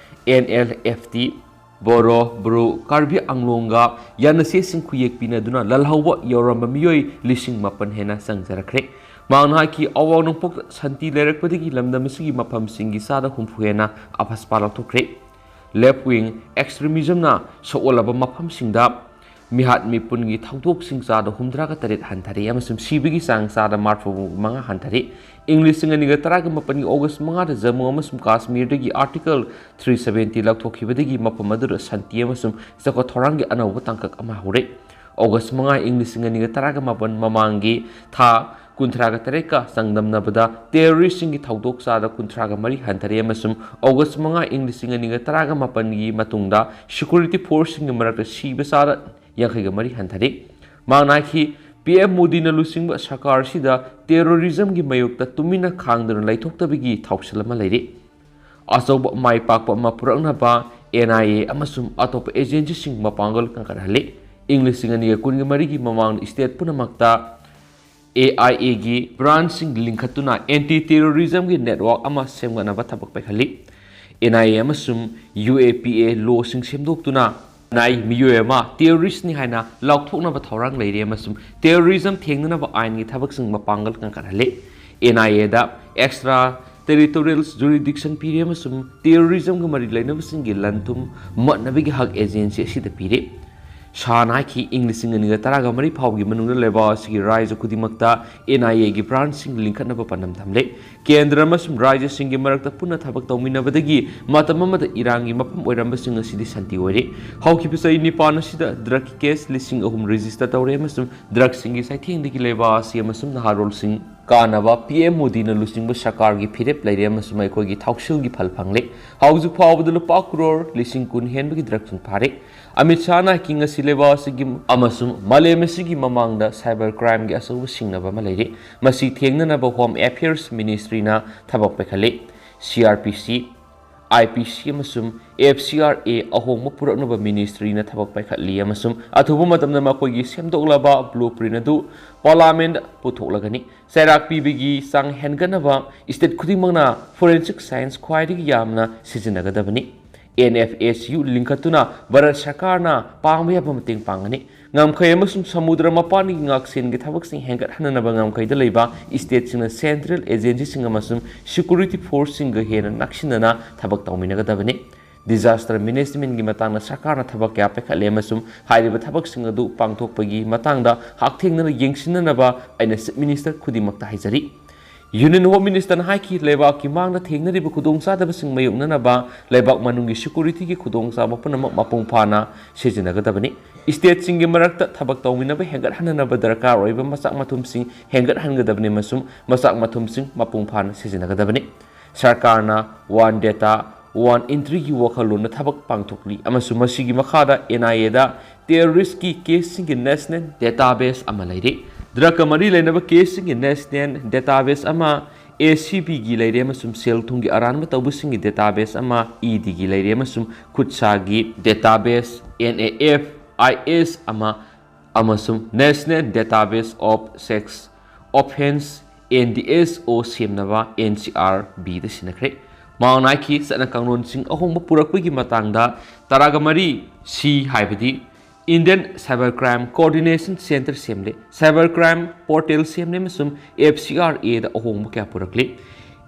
ꯑꯦꯟ ꯑꯦꯜ ꯑꯦꯐ ꯇꯤ, ꯕꯣꯔꯣ, ꯕ꯭ꯔꯨ, ꯀꯥꯔꯕꯤ ꯑꯪꯂꯣꯡꯒ ꯌꯥꯅꯁꯦꯁꯤꯡ ꯈꯨꯌꯦꯛ ꯄꯤꯅꯗꯨꯅ ꯂꯥꯜꯍꯧꯕ ꯌꯧꯔꯝꯕ ꯃꯤꯑꯣꯏ ꯂꯤꯁꯤꯡ ꯃꯥꯄꯟ ꯍꯦꯟꯅ ꯆꯪꯖꯔꯛꯈ꯭ꯔꯦ꯫ ꯃꯍꯥꯛꯅ ꯍꯥꯏꯈꯤ, ꯑꯋꯥꯡ ꯅꯣꯡꯄꯣꯛꯇ ꯁꯥꯟꯇꯤ ꯂꯩꯔꯛꯄꯗꯒꯤ ꯂꯝꯗꯝ ꯑꯁꯤꯒꯤ ꯃꯐꯝꯁꯤꯡꯒꯤ ꯆꯥꯗ ꯍꯨꯝꯐꯨ ꯍꯦꯟꯅ ꯑꯄꯥꯁꯄꯥ ꯂꯧꯊꯣꯛꯈ꯭ꯔꯦ꯫ ꯂꯦꯐ ꯋꯤꯡ ꯑꯦꯛꯁꯇ꯭ꯔꯤꯃꯤꯖꯝꯅ ꯁꯣꯛꯑꯣꯜꯂꯕ ꯃꯐꯝꯁꯤꯡꯗ ꯃꯤꯍꯥꯠ ꯃꯤꯄꯨꯟꯒꯤ ꯊꯧꯗꯣꯛꯁꯤꯡ ꯆꯥꯗ ꯍꯨꯝꯗ꯭ꯔꯥꯒ ꯇꯔꯦꯠ ꯍꯟꯊꯔꯦ ꯑꯃꯁꯨꯡ ꯁꯤꯕꯒꯤ ꯆꯥꯡ ꯆꯥꯗ ꯃꯔꯤꯐꯨ ꯃꯉꯥ ꯍꯟꯊꯔꯦ꯫ ꯏꯪ ꯂꯤꯁꯤꯡ ꯑꯅꯤꯒ ꯇꯔꯥꯒ ꯃꯥꯄꯟꯒꯤ ꯑꯣꯒꯁ ꯃꯉꯥꯗ ꯖꯝꯃꯨ ꯑꯃꯁꯨꯡ ꯀꯥꯁꯃꯤꯔꯗꯒꯤ ꯑꯥꯔꯇꯤꯀꯜ ꯊ꯭ꯔꯤ ꯁꯚꯦꯟꯇꯤ ꯂꯧꯊꯣꯛꯈꯤꯕꯗꯒꯤ ꯃꯐꯝ ꯑꯗꯨꯗ ꯁꯥꯟꯇꯤ ꯑꯃꯁꯨꯡ ꯆꯥꯎꯈꯠ ꯊꯧꯔꯥꯡꯒꯤ ꯑꯅꯧꯕ ꯇꯥꯡꯀꯛ ꯑꯃ ꯍꯧꯔꯦ꯫ ꯑꯣꯒꯁ ꯃꯉꯥ, ꯏꯪ ꯂꯤꯁꯤꯡ ꯑꯅꯤꯒ ꯇꯔꯥꯒ ꯃꯥꯄꯟ ꯃꯃꯥꯡꯒꯤ ꯊꯥ ꯀꯨꯟꯊ꯭ꯔꯥꯒ ꯇꯔꯦꯠꯀ ꯆꯥꯡꯗꯝꯅꯕꯗ ꯇꯦꯔꯣꯔꯤꯁꯁꯤꯡꯒꯤ ꯊꯧꯗꯣꯛ ꯆꯥꯗ ꯀꯨꯟꯊ꯭ꯔꯥꯒ ꯃꯔꯤ ꯍꯟꯊꯔꯦ ꯑꯃꯁꯨꯡ ꯑꯣꯒꯁ ꯃꯉꯥ, ꯏꯪ ꯂꯤꯁꯤꯡ ꯑꯅꯤꯒ ꯇꯔꯥꯒ ꯃꯥꯄꯟꯒꯤ ꯃꯇꯨꯡꯗ ꯁꯦꯀ꯭ꯌꯨꯔꯤꯇꯤ ꯐꯣꯔꯁꯁꯤꯡꯒꯤ ꯃꯔꯛꯇ ꯁꯤꯕ ꯆꯥꯗ ꯌꯥꯡꯈꯩꯒ ꯃꯔꯤ ꯍꯟꯊꯔꯦ꯫ ꯃꯍꯥꯛꯅ ꯍꯥꯏꯈꯤ, ꯄꯤ ꯑꯦꯝ ꯃꯣꯗꯤꯅ ꯂꯨꯆꯤꯡꯕ ꯁꯔꯀꯥꯔꯁꯤꯗ ꯇꯦꯔꯣꯔꯤꯖꯝꯒꯤ ꯃꯥꯌꯣꯛꯇ ꯇꯨꯃꯤꯟꯅ ꯈꯥꯡꯗꯨꯅ ꯂꯩꯊꯣꯛꯇꯕꯒꯤ ꯊꯧꯁꯤꯜ ꯑꯃ ꯂꯩꯔꯤ꯫ ꯑꯆꯧꯕ ꯃꯥꯏ ꯄꯥꯛꯄ ꯑꯃ ꯄꯨꯔꯛꯅꯕ ꯑꯦꯟ ꯑꯥꯏ ꯑꯦ ꯑꯃꯁꯨꯡ ꯑꯇꯣꯞꯄ ꯑꯦꯖꯦꯟꯁꯤꯁꯤꯡ ꯃꯄꯥꯡꯒꯜ ꯀꯟꯈꯠꯍꯜꯂꯤ꯫ ꯏꯪ ꯂꯤꯁꯤꯡ ꯑꯅꯤꯒ ꯀꯨꯟꯒ ꯃꯔꯤꯒꯤ ꯃꯃꯥꯡꯗ ꯁ꯭ꯇꯦꯠ ꯄꯨꯝꯅꯃꯛꯇ ꯑꯦ ꯑꯥꯏ ꯑꯦꯒꯤ ꯕ꯭ꯔꯥꯟꯆꯁꯤꯡ ꯂꯤꯡꯈꯠꯇꯨꯅ ꯑꯦꯟꯇꯤ ꯇꯦꯔꯣꯔꯤꯖꯝꯒꯤ ꯅꯦꯠꯋꯥꯔꯛ ꯑꯃ ꯁꯦꯝꯒꯠꯅꯕ ꯊꯕꯛ ꯄꯥꯏꯈꯠꯂꯤ꯫ ꯑꯦꯟ ꯑꯥꯏ ꯑꯦ ꯑꯃꯁꯨꯡ ꯌꯨ ꯑꯦ ꯄꯤ ꯑꯦ ꯂꯣꯁꯤꯡ ꯁꯦꯝꯗꯣꯛꯇꯨꯅ ꯅꯥꯏ ꯃꯤꯑꯣꯏ ꯑꯃ ꯇꯦꯔꯣꯔꯤꯁ꯭ꯠꯅꯤ ꯍꯥꯏꯅ ꯂꯥꯎꯊꯣꯛꯅꯕ ꯊꯧꯔꯥꯡ ꯂꯩꯔꯤ ꯑꯃꯁꯨꯡ ꯇꯦꯔꯣꯔꯤꯖꯝ ꯊꯦꯡꯅꯅꯕ ꯑꯥꯏꯟꯒꯤ ꯊꯕꯛꯁꯤꯡ ꯃꯄꯥꯡꯒꯜ ꯀꯟꯈꯠꯍꯜꯂꯤ꯫ And I aid extra territorial ꯖꯨꯔꯤꯗꯤꯛꯁꯟ ꯄꯤꯔꯤ ꯑꯃꯁꯨꯡ ꯇꯦꯔꯣꯔꯤꯖꯝꯒ ꯃꯔꯤ ꯂꯩꯅꯕꯁꯤꯡꯒꯤ ꯂꯟ-ꯊꯨꯝ ꯃꯠꯅꯕꯒꯤ ꯍꯛ ꯑꯦꯖꯦꯟꯁꯤ ꯑꯁꯤꯗ ꯄꯤꯔꯤ꯫ ꯁꯥꯍꯅ ꯍꯥꯏꯈꯤ, ꯏꯪ ꯂꯤꯁꯤꯡ ꯑꯅꯤꯒ ꯇꯔꯥꯒ ꯃꯔꯤ ꯐꯥꯎꯕꯒꯤ ꯃꯅꯨꯡꯗ ꯂꯩꯕꯥꯛ ꯑꯁꯤꯒꯤ ꯔꯥꯖ꯭ꯌ ꯈꯨꯗꯤꯡꯃꯛꯇ ꯑꯦꯟ ꯑꯥꯏ ꯑꯦꯒꯤ ꯕ꯭ꯔꯥꯟꯆꯁꯤꯡ ꯂꯤꯡꯈꯠꯅꯕ ꯄꯥꯟꯗꯝ ꯊꯝꯂꯦ꯫ ꯀꯦꯟꯗ꯭ꯔ ꯑꯃꯁꯨꯡ ꯔꯥꯖ꯭ꯌꯁꯤꯡꯒꯤ ꯃꯔꯛꯇ ꯄꯨꯟꯅ ꯊꯕꯛ ꯇꯧꯃꯤꯟꯅꯕꯗꯒꯤ ꯃꯇꯝ ꯑꯃꯗ ꯏꯔꯥꯡꯒꯤ ꯃꯐꯝ ꯑꯣꯏꯔꯝꯕꯁꯤꯡ ꯑꯁꯤꯗꯤ ꯁꯥꯟꯇꯤ ꯑꯣꯏꯔꯦ꯫ ꯍꯧꯈꯤꯕ ꯆꯍꯤ ꯅꯤꯄꯥꯟ ꯑꯁꯤꯗ ꯗ꯭ꯔꯒꯀꯤ ꯀꯦꯁ ꯂꯤꯁꯤꯡ ꯑꯍꯨꯝ ꯔꯦꯖꯤꯁꯇꯔ ꯇꯧꯔꯦ ꯑꯃꯁꯨꯡ ꯗ꯭ꯔꯒꯁꯤꯡꯒꯤ ꯆꯩꯊꯦꯡꯗꯒꯤ ꯂꯩꯕꯥꯛ ꯑꯁꯤ ꯑꯃꯁꯨꯡ ꯅꯍꯥꯔꯣꯜꯁꯤꯡ ꯀꯥꯟꯅꯕ ꯄꯤ ꯑꯦꯝ ꯃꯣꯗꯤꯅ ꯂꯨꯆꯤꯡꯕ ꯁꯔꯀꯥꯔꯒꯤ ꯐꯤꯔꯦꯞ ꯂꯩꯔꯦ ꯑꯃꯁꯨꯡ ꯑꯩꯈꯣꯏꯒꯤ ꯊꯧꯁꯤꯜꯒꯤ ꯐꯜ ꯐꯪꯂꯦ꯫ ꯍꯧꯖꯤꯛ ꯐꯥꯎꯕꯗ ꯂꯨꯄꯥ ꯀ꯭ꯔꯣꯔ ꯂꯤꯁꯤꯡ ꯀꯨꯟ ꯍꯦꯟꯕꯒꯤ ꯗ꯭ꯔꯒꯁꯤꯡ ꯐꯥꯔꯦ꯫ ꯑꯃꯤꯠ ꯁꯥꯍꯅ ꯍꯥꯏꯀꯤꯡ ꯑꯁꯤ ꯂꯩꯕꯥꯛ ꯑꯁꯤꯒꯤ ꯑꯃꯁꯨꯡ ꯃꯥꯂꯦꯝ ꯑꯁꯤꯒꯤ ꯃꯃꯥꯡꯗ ꯁꯥꯏꯕꯔ ꯀ꯭ꯔꯥꯏꯝꯒꯤ ꯑꯆꯧꯕ ꯁꯤꯡꯅꯕ ꯑꯃ ꯂꯩꯔꯦ꯫ ꯃꯁꯤ ꯊꯦꯡꯅꯅꯕ ꯍꯣꯝ ꯑꯦꯐꯤꯌꯔꯁ ꯃꯤꯅꯤꯁꯇ꯭ꯔꯤꯅ ꯊꯕꯛ ꯄꯥꯏꯈꯠꯂꯤ꯫ ꯁꯤ ꯑꯥꯔ ꯄꯤ ꯁꯤ, ꯑꯥꯏ ꯄꯤ ꯁꯤ ꯑꯃꯁꯨꯡ ꯑꯦꯐ ꯁꯤ ꯑꯥꯔ ꯑꯦ ꯑꯍꯣꯡꯕ ꯄꯨꯔꯛꯅꯕ ꯃꯤꯅꯤꯁꯇ꯭ꯔꯤꯅ ꯊꯕꯛ ꯄꯥꯏꯈꯠꯂꯤ ꯑꯃꯁꯨꯡ ꯑꯊꯨꯕ ꯃꯇꯝꯗ ꯃꯈꯣꯏꯒꯤ ꯁꯦꯝꯗꯣꯛꯂꯕ ꯕ꯭ꯂꯨ ꯄ꯭ꯔꯤꯟ ꯑꯗꯨ ꯄꯥꯔꯂꯥꯃꯦꯟꯗ ꯄꯨꯊꯣꯛꯂꯒꯅꯤ꯫ ꯆꯩꯔꯥꯛ ꯄꯤꯕꯒꯤ ꯆꯥꯡ ꯍꯦꯟꯒꯠꯅꯕ ꯁ꯭ꯇꯦꯠ ꯈꯨꯗꯤꯡꯃꯛꯅ ꯐꯣꯔꯦꯟꯁꯤꯛ ꯁꯥꯏꯟꯁ ꯈ꯭ꯋꯥꯏꯗꯒꯤ ꯌꯥꯝꯅ ꯁꯤꯖꯤꯟꯅꯒꯗꯕꯅꯤ꯫ ꯑꯦꯟ ꯑꯦꯐ ꯑꯦꯁ ꯌꯨ ꯂꯤꯡꯈꯠꯇꯨꯅ ꯚꯥꯔꯠ ꯁꯔꯀꯥꯔꯅ ꯄꯥꯡꯕ ꯌꯥꯕ ꯃꯇꯦꯡ ꯄꯥꯡꯒꯅꯤ꯫ ꯉꯝꯈꯩ ꯑꯃꯁꯨꯡ ꯁꯃꯨꯗ꯭ꯔ ꯃꯄꯥꯟꯒꯤ ꯉꯥꯛꯁꯦꯟꯒꯤ ꯊꯕꯛꯁꯤꯡ ꯍꯦꯟꯒꯠꯍꯟꯅꯅꯕ ꯉꯝꯈꯩꯗ ꯂꯩꯕ ꯁ꯭ꯇꯦꯠꯁꯤꯡꯅ ꯁꯦꯟꯇ꯭ꯔꯦꯜ ꯑꯦꯖꯦꯟꯁꯤꯁꯤꯡ ꯑꯃꯁꯨꯡ ꯁꯦꯀ꯭ꯌꯨꯔꯤꯇꯤ ꯐꯣꯔꯁꯁꯤꯡꯒ ꯍꯦꯟꯅ ꯅꯛꯁꯤꯟꯅꯅ ꯊꯕꯛ ꯇꯧꯃꯤꯟꯅꯒꯗꯕꯅꯤ꯫ ꯗꯤꯖꯥꯁꯇꯔ ꯃꯦꯅꯦꯖꯃꯦꯟꯒꯤ ꯃꯇꯥꯡꯗ ꯁꯔꯀꯥꯔꯅ ꯊꯕꯛ ꯀꯌꯥ ꯄꯥꯏꯈꯠꯂꯦ ꯑꯃꯁꯨꯡ ꯍꯥꯏꯔꯤꯕ ꯊꯕꯛꯁꯤꯡ ꯑꯗꯨ ꯄꯥꯡꯊꯣꯛꯄꯒꯤ ꯃꯇꯥꯡꯗ ꯍꯛꯊꯦꯡꯅꯅ ꯌꯦꯡꯁꯤꯟꯅꯅꯕ ꯑꯩꯅ ꯆꯤꯐ ꯃꯤꯅꯤꯁꯇꯔ ꯈꯨꯗꯤꯡꯃꯛꯇ ꯍꯥꯏꯖꯔꯤ꯫ ꯌꯨꯅꯤꯌꯟ ꯍꯣꯝ ꯃꯤꯅꯤꯁꯇꯔꯅ ꯍꯥꯏꯈꯤ, ꯂꯩꯕꯥꯛꯀꯤ ꯃꯥꯡꯗ ꯊꯦꯡꯅꯔꯤꯕ ꯈꯨꯗꯣꯡꯆꯥꯗꯕꯁꯤꯡ ꯃꯥꯌꯣꯛꯅꯅꯕ ꯂꯩꯕꯥꯛ ꯃꯅꯨꯡꯒꯤ ꯁꯦꯀ꯭ꯌꯨꯔꯤꯇꯤꯒꯤ ꯈꯨꯗꯣꯡꯆꯥꯕ ꯄꯨꯝꯅꯃꯛ ꯃꯄꯨꯡ ꯐꯥꯅ ꯁꯤꯖꯤꯟꯅꯒꯗꯕꯅꯤ꯫ ꯁ꯭ꯇꯦꯠꯁꯤꯡꯒꯤ ꯃꯔꯛꯇ ꯊꯕꯛ ꯇꯧꯃꯤꯟꯅꯕ ꯍꯦꯟꯒꯠꯍꯟꯅꯅꯕ ꯗꯔꯀꯥꯔ ꯑꯣꯏꯕ ꯃꯆꯥꯛ ꯃꯊꯨꯝꯁꯤꯡ ꯍꯦꯟꯒꯠꯍꯟꯒꯗꯕꯅꯤ ꯑꯃꯁꯨꯡ ꯃꯆꯥꯛ ꯃꯊꯨꯝꯁꯤꯡ ꯃꯄꯨꯡ ꯐꯥꯅ ꯁꯤꯖꯤꯟꯅꯒꯗꯕꯅꯤ꯫ ꯁꯔꯀꯥꯔꯅ ꯋꯥꯟ ꯗꯦꯇꯥ, ꯋꯥꯟ ꯑꯦꯟꯇ꯭ꯔꯤꯒꯤ ꯋꯥꯈꯜꯂꯣꯟꯅ ꯊꯕꯛ ꯄꯥꯡꯊꯣꯛꯂꯤ ꯑꯃꯁꯨꯡ ꯃꯁꯤꯒꯤ ꯃꯈꯥꯗ ꯑꯦꯟ ꯑꯥꯏ ꯑꯦꯗ ꯇꯦꯔꯣꯔꯤꯁ꯭ꯠꯀꯤ ꯀꯦꯁꯁꯤꯡꯒꯤ ꯅꯦꯁꯅꯦꯜ ꯗꯦꯇꯥꯕꯦꯁ ꯑꯃ ꯂꯩꯔꯤ꯫ ꯗ꯭ꯔꯒꯀ ꯃꯔꯤ ꯂꯩꯅꯕ ꯀꯦꯁꯁꯤꯡꯒꯤ ꯅꯦꯁꯅꯦꯜ ꯗꯦꯇꯥꯕꯦꯁ ꯑꯃ, ꯑꯦ ꯁꯤ ꯕꯤꯒꯤ ꯂꯩꯔꯦ ꯑꯃꯁꯨꯡ ꯁꯦꯜ ꯊꯨꯝꯒꯤ ꯑꯔꯥꯟꯕ ꯇꯧꯕꯁꯤꯡꯒꯤ ꯗꯦꯇꯥꯕꯦꯁ ꯑꯃ, ꯏ ꯗꯤꯒꯤ ꯂꯩꯔꯦ ꯑꯃꯁꯨꯡ ꯈꯨꯠꯁꯥꯒꯤ ꯗꯦꯇꯥꯕꯦꯁ, N A F I S ꯑꯃ, ꯑꯃꯁꯨꯡ national database of sex offences, N D S O, ꯁꯦꯝꯅꯕ ꯑꯦꯟ ꯁꯤ ꯑꯥꯔ ꯕꯤꯗ ꯁꯤꯟꯅꯈ꯭ꯔꯦ꯫ ꯃꯍꯥꯛꯅ ꯍꯥꯏꯈꯤ, ꯆꯠꯅ ꯀꯥꯡꯂꯣꯟꯁꯤꯡ ꯑꯍꯣꯡꯕ ꯄꯨꯔꯛꯄꯒꯤ ꯃꯇꯥꯡꯗ ꯇꯔꯥꯒ ꯃꯔꯤ ꯁꯤ, ꯍꯥꯏꯕꯗꯤ Indian cyber crime coordination centre ꯁꯦꯝꯂꯦ, ꯁꯥꯏꯕꯔ ꯀ꯭ꯔꯥꯏꯝ ꯄꯣꯔꯇꯦꯜ ꯁꯦꯝꯂꯦ ꯑꯃꯁꯨꯡ ꯑꯦꯐ ꯁꯤ ꯑꯥꯔ ꯑꯦꯗ ꯑꯍꯣꯡꯕ ꯀꯌꯥ ꯄꯨꯔꯛꯂꯦ꯫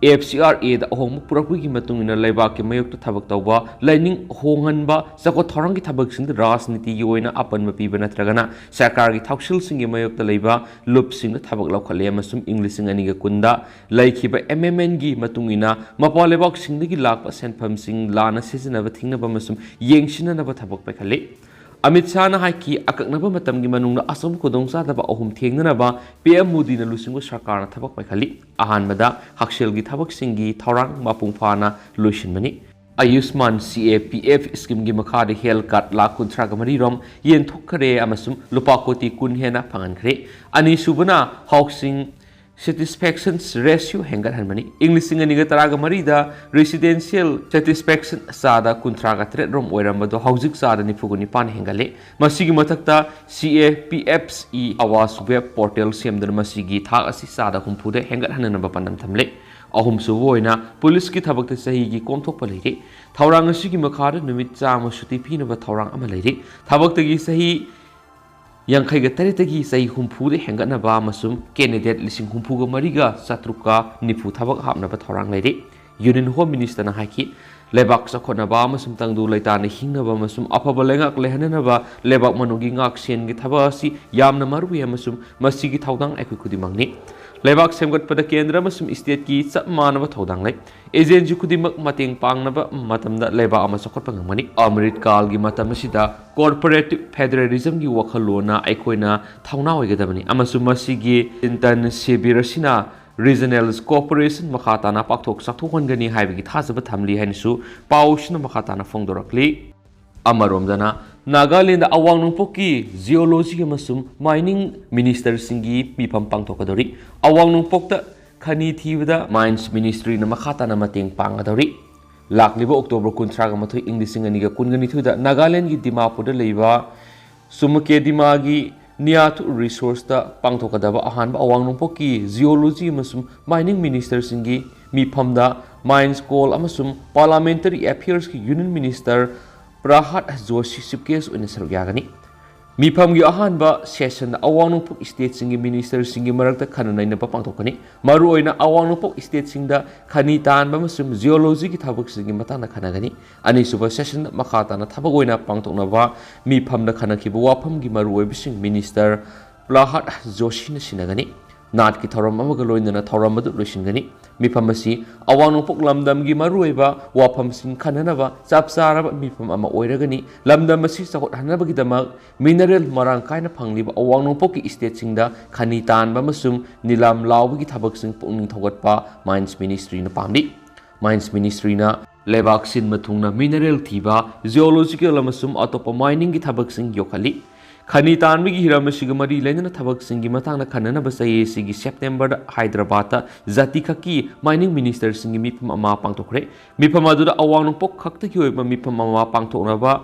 ꯑꯦꯐ ꯁꯤ ꯑꯥꯔ ꯑꯦꯗ ꯑꯍꯣꯡꯕ ꯄꯨꯔꯛꯄꯒꯤ ꯃꯇꯨꯡ ꯏꯟꯅ ꯂꯩꯕꯥꯛꯀꯤ ꯃꯥꯌꯣꯛꯇ ꯊꯕꯛ ꯇꯧꯕ, ꯂꯥꯏꯅꯤꯡ ꯍꯣꯡꯍꯟꯕ, ꯆꯥꯎꯈꯠ ꯊꯧꯔꯥꯡꯒꯤ ꯊꯕꯛꯁꯤꯡꯗ ꯔꯥꯖꯅꯤꯇꯤꯒꯤ ꯑꯣꯏꯅ ꯑꯄꯟꯕ ꯄꯤꯕ ꯅꯠꯇ꯭ꯔꯒꯅ ꯁꯔꯀꯥꯔꯒꯤ ꯊꯧꯁꯤꯜꯁꯤꯡꯒꯤ ꯃꯥꯌꯣꯛꯇ ꯂꯩꯕ ꯂꯨꯞꯁꯤꯡꯗ ꯊꯕꯛ ꯂꯧꯈꯠꯂꯦ ꯑꯃꯁꯨꯡ ꯏꯪ ꯂꯤꯁꯤꯡ ꯑꯅꯤꯒ ꯀꯨꯟꯗ ꯂꯩꯈꯤꯕ ꯑꯦꯝ ꯑꯦꯝ ꯑꯦꯟꯒꯤ ꯃꯇꯨꯡ ꯏꯟꯅ ꯃꯄꯥꯟ ꯂꯩꯕꯥꯛꯁꯤꯡꯗꯒꯤ ꯂꯥꯛꯄ ꯁꯦꯟꯐꯝꯁꯤꯡ ꯂꯥꯟꯅ ꯁꯤꯖꯤꯟꯅꯕ ꯊꯤꯡꯅꯕ ꯑꯃꯁꯨꯡ ꯌꯦꯡꯁꯤꯟꯅꯅꯕ ꯊꯕꯛ ꯄꯥꯏꯈꯠꯂꯤ꯫ ꯑꯃꯤꯠ ꯁꯥꯍꯅ ꯍꯥꯏꯈꯤ, ꯑꯀꯛꯅꯕ ꯃꯇꯝꯒꯤ ꯃꯅꯨꯡꯗ ꯑꯆꯧꯕ ꯈꯨꯗꯣꯡꯆꯥꯗꯕ ꯑꯍꯨꯝ ꯊꯦꯡꯅꯅꯕ ꯄꯤ ꯑꯦꯝ ꯃꯣꯗꯤꯅ ꯂꯨꯆꯤꯡꯕ ꯁꯔꯀꯥꯔꯅ ꯊꯕꯛ ꯄꯥꯏꯈꯠꯂꯤ꯫ ꯑꯍꯥꯟꯕꯗ, ꯍꯛꯁꯦꯜꯒꯤ ꯊꯕꯛꯁꯤꯡꯒꯤ ꯊꯧꯔꯥꯡ ꯃꯄꯨꯡ ꯐꯥꯅ ꯂꯣꯏꯁꯤꯟꯕꯅꯤ꯫ ꯑꯌꯨꯁꯃꯥꯟ C A P F scheme ꯒꯤ ꯃꯈꯥꯗ health card ꯂꯥꯈ ꯀꯨꯟꯊ꯭ꯔꯥꯒ ꯃꯔꯤ ꯔꯣꯝ ꯌꯦꯟꯊꯣꯛꯈ꯭ꯔꯦ ꯑꯃꯁꯨꯡ ꯂꯨꯄꯥ ꯀꯣꯇꯤ ꯀꯨꯟ ꯍꯦꯟꯅ ꯐꯪꯍꯟꯈ꯭ꯔꯦ꯫ ꯑꯅꯤꯁꯨꯕꯅ, housing satisfaction ratio ꯍꯦꯟꯒꯠꯍꯟꯕꯅꯤ꯫ ꯏꯪ ꯂꯤꯁꯤꯡ ꯑꯅꯤꯒ ꯇꯔꯥꯒ ꯃꯔꯤꯗ residential satisfaction ꯆꯥꯗ ꯀꯨꯟꯊ꯭ꯔꯥꯒ ꯇꯔꯦꯠ ꯔꯣꯝ ꯑꯣꯏꯔꯝꯕꯗꯨ ꯍꯧꯖꯤꯛ ꯆꯥꯗ ꯅꯤꯐꯨꯒ ꯅꯤꯄꯥꯟ ꯍꯦꯟꯒꯠꯂꯦ꯫ ꯃꯁꯤꯒꯤ ꯃꯊꯛꯇ, C A P F E Awas web portal ꯁꯦꯝꯗꯨꯅ ꯃꯁꯤꯒꯤ ꯊꯥꯛ ꯑꯁꯤ ꯆꯥꯗ ꯍꯨꯝꯐꯨꯗ ꯍꯦꯟꯒꯠꯍꯟꯅꯕ ꯄꯥꯟꯗꯝ ꯊꯝꯂꯦ꯫ ꯑꯍꯨꯝꯁꯨꯕ ꯑꯣꯏꯅ, ꯄꯨꯂꯤꯁꯀꯤ ꯊꯕꯛꯇ ꯆꯍꯤꯒꯤ ꯀꯣꯝꯊꯣꯛꯄ ꯂꯩꯔꯦ꯫ ꯊꯧꯔꯥꯡ ꯑꯁꯤꯒꯤ ꯃꯈꯥꯗ ꯅꯨꯃꯤꯠ ꯆꯥꯝꯃ ꯁꯨꯇꯤ ꯄꯤꯅꯕ ꯊꯧꯔꯥꯡ ꯑꯃ ꯂꯩꯔꯦ꯫ ꯊꯕꯛꯇꯒꯤ ꯆꯍꯤ ꯌꯥꯡꯈꯩꯒ ꯇꯔꯦꯠꯇꯒꯤ ꯆꯍꯤ ꯍꯨꯝꯐꯨꯗ ꯍꯦꯟꯒꯠꯅꯕ ꯑꯃꯁꯨꯡ candidate ꯂꯤꯁꯤꯡ ꯍꯨꯝꯐꯨꯒ ꯃꯔꯤꯒ ꯆꯥꯇ꯭ꯔꯨꯛꯀ ꯅꯤꯐꯨ ꯊꯕꯛ ꯍꯥꯞꯅꯕ ꯊꯧꯔꯥꯡ ꯂꯩꯔꯤ꯫ Union Home Minister ꯅ ꯍꯥꯏꯈꯤ, ꯂꯩꯕꯥꯛ ꯆꯥꯎꯈꯠꯅꯕ ꯑꯃꯁꯨꯡ ꯇꯪꯗꯨ ꯂꯩꯇꯥꯅ ꯍꯤꯡꯅꯕ ꯑꯃꯁꯨꯡ ꯑꯐꯕ ꯂꯩꯉꯥꯛ ꯂꯩꯍꯟꯅꯅꯕ ꯂꯩꯕꯥꯛ ꯃꯅꯨꯡꯒꯤ ꯉꯥꯛꯁꯦꯟꯒꯤ ꯊꯕꯛ ꯑꯁꯤ ꯌꯥꯝꯅ ꯃꯔꯨ ꯑꯣꯏ ꯑꯃꯁꯨꯡ ꯃꯁꯤꯒꯤ ꯊꯧꯗꯥꯡ ꯑꯩꯈꯣꯏ ꯈꯨꯗꯤꯡꯃꯛꯅꯤ꯫ ꯂꯩꯕꯥꯛ ꯁꯦꯝꯒꯠꯄꯗ ꯀꯦꯟꯗ꯭ꯔ ꯑꯃꯁꯨꯡ state ꯀꯤ ꯆꯞ ꯃꯥꯟꯅꯕ ꯊꯧꯗꯥꯡ ꯂꯩ꯫ Agency ꯈꯨꯗꯤꯡꯃꯛ ꯃꯇꯦꯡ ꯄꯥꯡꯅꯕ ꯃꯇꯝꯗ ꯂꯩꯕꯥꯛ ꯑꯃ ꯆꯥꯎꯈꯠꯄ ꯉꯝꯒꯅꯤ꯫ ꯑꯃ꯭ꯔꯤꯠ ꯀꯥꯜꯒꯤ ꯃꯇꯝ ꯑꯁꯤꯗ corporative federalism ꯒꯤ ꯋꯥꯈꯜꯂꯣꯟꯅ ꯑꯩꯈꯣꯏꯅ ꯊꯧꯅꯥ ꯑꯣꯏꯒꯗꯕꯅꯤ ꯑꯃꯁꯨꯡ ꯃꯁꯤꯒꯤ ꯆꯤꯟꯇꯟ ꯁꯤꯕꯤꯔ ꯑꯁꯤꯅ regional cooperation ꯃꯈꯥ ꯇꯥꯅ ꯄꯥꯛꯊꯣꯛ ꯆꯥꯎꯊꯣꯛꯍꯟꯒꯅꯤ ꯍꯥꯏꯕꯒꯤ ꯊꯥꯖꯕ ꯊꯝꯂꯤ ꯍꯥꯏꯅꯁꯨ ꯄꯥꯎꯁꯤꯅ ꯃꯈꯥ ꯇꯥꯅ ꯐꯣꯡꯗꯣꯔꯛꯂꯤ꯫ ꯑꯃꯔꯣꯝꯗꯅ, ꯅꯥꯒꯥꯂꯦꯟꯗ ꯑꯋꯥꯡ ꯅꯣꯡꯄꯣꯛꯀꯤ geology ꯑꯃꯁꯨꯡ mining minister ꯁꯤꯡꯒꯤ ꯃꯤꯐꯝ ꯄꯥꯡꯊꯣꯛꯀꯗꯧꯔꯤ꯫ ꯑꯋꯥꯡ ꯅꯣꯡꯄꯣꯛꯇ ꯈꯅꯤ ꯊꯤꯕꯗ mines ministry ꯅ ꯃꯈꯥ ꯇꯥꯅ ꯃꯇꯦꯡ ꯄꯥꯡꯒꯗꯧꯔꯤ꯫ ꯂꯥꯛꯂꯤꯕ October ꯀꯨꯟꯊ꯭ꯔꯥꯒ ꯃꯥꯊꯣꯏ, ꯏꯪ ꯂꯤꯁꯤꯡ ꯑꯅꯤꯒ ꯀꯨꯟꯒ ꯅꯤꯊꯣꯏꯗ ꯅꯥꯒꯥꯂꯦꯟꯒꯤ ꯗꯤꯃꯥꯄꯨꯔꯗ ꯂꯩꯕ ꯁꯨꯃꯀꯦꯗꯤꯃꯥꯒꯤ ꯅꯤꯌꯥꯊꯨ resource ꯇ ꯄꯥꯡꯊꯣꯛꯀꯗꯕ ꯑꯍꯥꯟꯕ ꯑꯋꯥꯡ ꯅꯣꯡꯄꯣꯛꯀꯤ geology ꯑꯃꯁꯨꯡ mining minister ꯁꯤꯡꯒꯤ ꯃꯤꯐꯝꯗ mines, coal ꯑꯃꯁꯨꯡ parliamentary affairs ꯀꯤ union minister ꯄ꯭ꯔꯍꯥꯠ Joshi chief guest ꯑꯣꯏꯅ ꯁꯔꯨꯛ ꯌꯥꯒꯅꯤ꯫ ꯃꯤꯐꯝꯒꯤ ꯑꯍꯥꯟꯕ session ꯗ ꯑꯋꯥꯡ ꯅꯣꯡꯄꯣꯛ state ꯁꯤꯡꯒꯤ minister ꯁꯤꯡꯒꯤ ꯃꯔꯛꯇ ꯈꯟꯅ ꯅꯩꯅꯕ ꯄꯥꯡꯊꯣꯛꯀꯅꯤ꯫ ꯃꯔꯨꯑꯣꯏꯅ ꯑꯋꯥꯡ ꯅꯣꯡꯄꯣꯛ state ꯁꯤꯡꯗ ꯈꯅꯤ ꯇꯥꯟꯕ ꯑꯃꯁꯨꯡ geology ꯒꯤ ꯊꯕꯛꯁꯤꯡꯒꯤ ꯃꯇꯥꯡꯗ ꯈꯟꯅꯒꯅꯤ꯫ ꯑꯅꯤꯁꯨꯕ session ꯗ ꯃꯈꯥ ꯇꯥꯅ ꯊꯕꯛ ꯑꯣꯏꯅ ꯄꯥꯡꯊꯣꯛꯅꯕ ꯃꯤꯐꯝꯗ ꯈꯟꯅꯈꯤꯕ ꯋꯥꯐꯝꯒꯤ ꯃꯔꯨꯑꯣꯏꯕꯁꯤꯡ minister ꯄ꯭ꯔꯍꯥꯠ ꯖꯣꯁꯤꯅ ꯁꯤꯟꯅꯒꯅꯤ꯫ ꯅꯥꯠꯀꯤ ꯊꯧꯔꯝ ꯑꯃꯒ ꯂꯣꯏꯅꯅ ꯊꯧꯔꯝ ꯑꯗꯨ ꯂꯣꯏꯁꯤꯟꯒꯅꯤ꯫ ꯃꯤꯐꯝ ꯑꯁꯤ ꯑꯋꯥꯡ ꯅꯣꯡꯄꯣꯛ ꯂꯝꯗꯝꯒꯤ ꯃꯔꯨꯑꯣꯏꯕ ꯋꯥꯐꯝꯁꯤꯡ ꯈꯟꯅꯅꯕ ꯆꯞ ꯆꯥꯔꯕ ꯃꯤꯐꯝ ꯑꯃ ꯑꯣꯏꯔꯒꯅꯤ꯫ ꯂꯝꯗꯝ ꯑꯁꯤ ꯆꯥꯎꯈꯠꯍꯟꯅꯕꯒꯤꯗꯃꯛ mineral ꯃꯔꯥꯡ ꯀꯥꯏꯅ ꯐꯪꯂꯤꯕ ꯑꯋꯥꯡ ꯅꯣꯡꯄꯣꯛꯀꯤ stateꯁꯤꯡꯗ ꯈꯅꯤ ꯇꯥꯟꯕ ꯑꯃꯁꯨꯡ ꯅꯤꯂꯥꯝ ꯂꯥꯎꯕꯒꯤ ꯊꯕꯛꯁꯤꯡ ꯄꯨꯛꯅꯤꯡ ꯊꯧꯒꯠꯄ Mines Ministryꯅ ꯄꯥꯝꯂꯤ꯫ Mines Ministryꯅ ꯂꯩꯕꯥꯛ ꯁꯤꯟꯕ ꯊꯨꯡꯅ mineral ꯊꯤꯕ, geological ꯑꯃꯁꯨꯡ ꯑꯇꯣꯞꯄ miningꯒꯤ ꯊꯕꯛꯁꯤꯡ ꯌꯣꯛꯈꯠꯂꯤ꯫ ꯈꯅꯤ ꯇꯥꯟꯕꯒꯤ ꯍꯤꯔꯝ ꯑꯁꯤꯒ ꯃꯔꯤ ꯂꯩꯅꯅ ꯊꯕꯛꯁꯤꯡꯒꯤ ꯃꯇꯥꯡꯗ ꯈꯟꯅꯅꯕ ꯆꯍꯤ ꯑꯁꯤꯒꯤ Septemberꯗ ꯍꯥꯏꯗ꯭ꯔꯕꯥꯗꯇ ꯖꯥꯇꯤ ꯈꯛꯀꯤ mining ministerꯁꯤꯡꯒꯤ ꯃꯤꯐꯝ ꯑꯃ ꯄꯥꯡꯊꯣꯛꯈ꯭ꯔꯦ꯫ ꯃꯤꯐꯝ ꯑꯗꯨꯗ ꯑꯋꯥꯡ ꯅꯣꯡꯄꯣꯛ ꯈꯛꯇꯒꯤ ꯑꯣꯏꯕ ꯃꯤꯐꯝ ꯑꯃ ꯄꯥꯡꯊꯣꯛꯅꯕ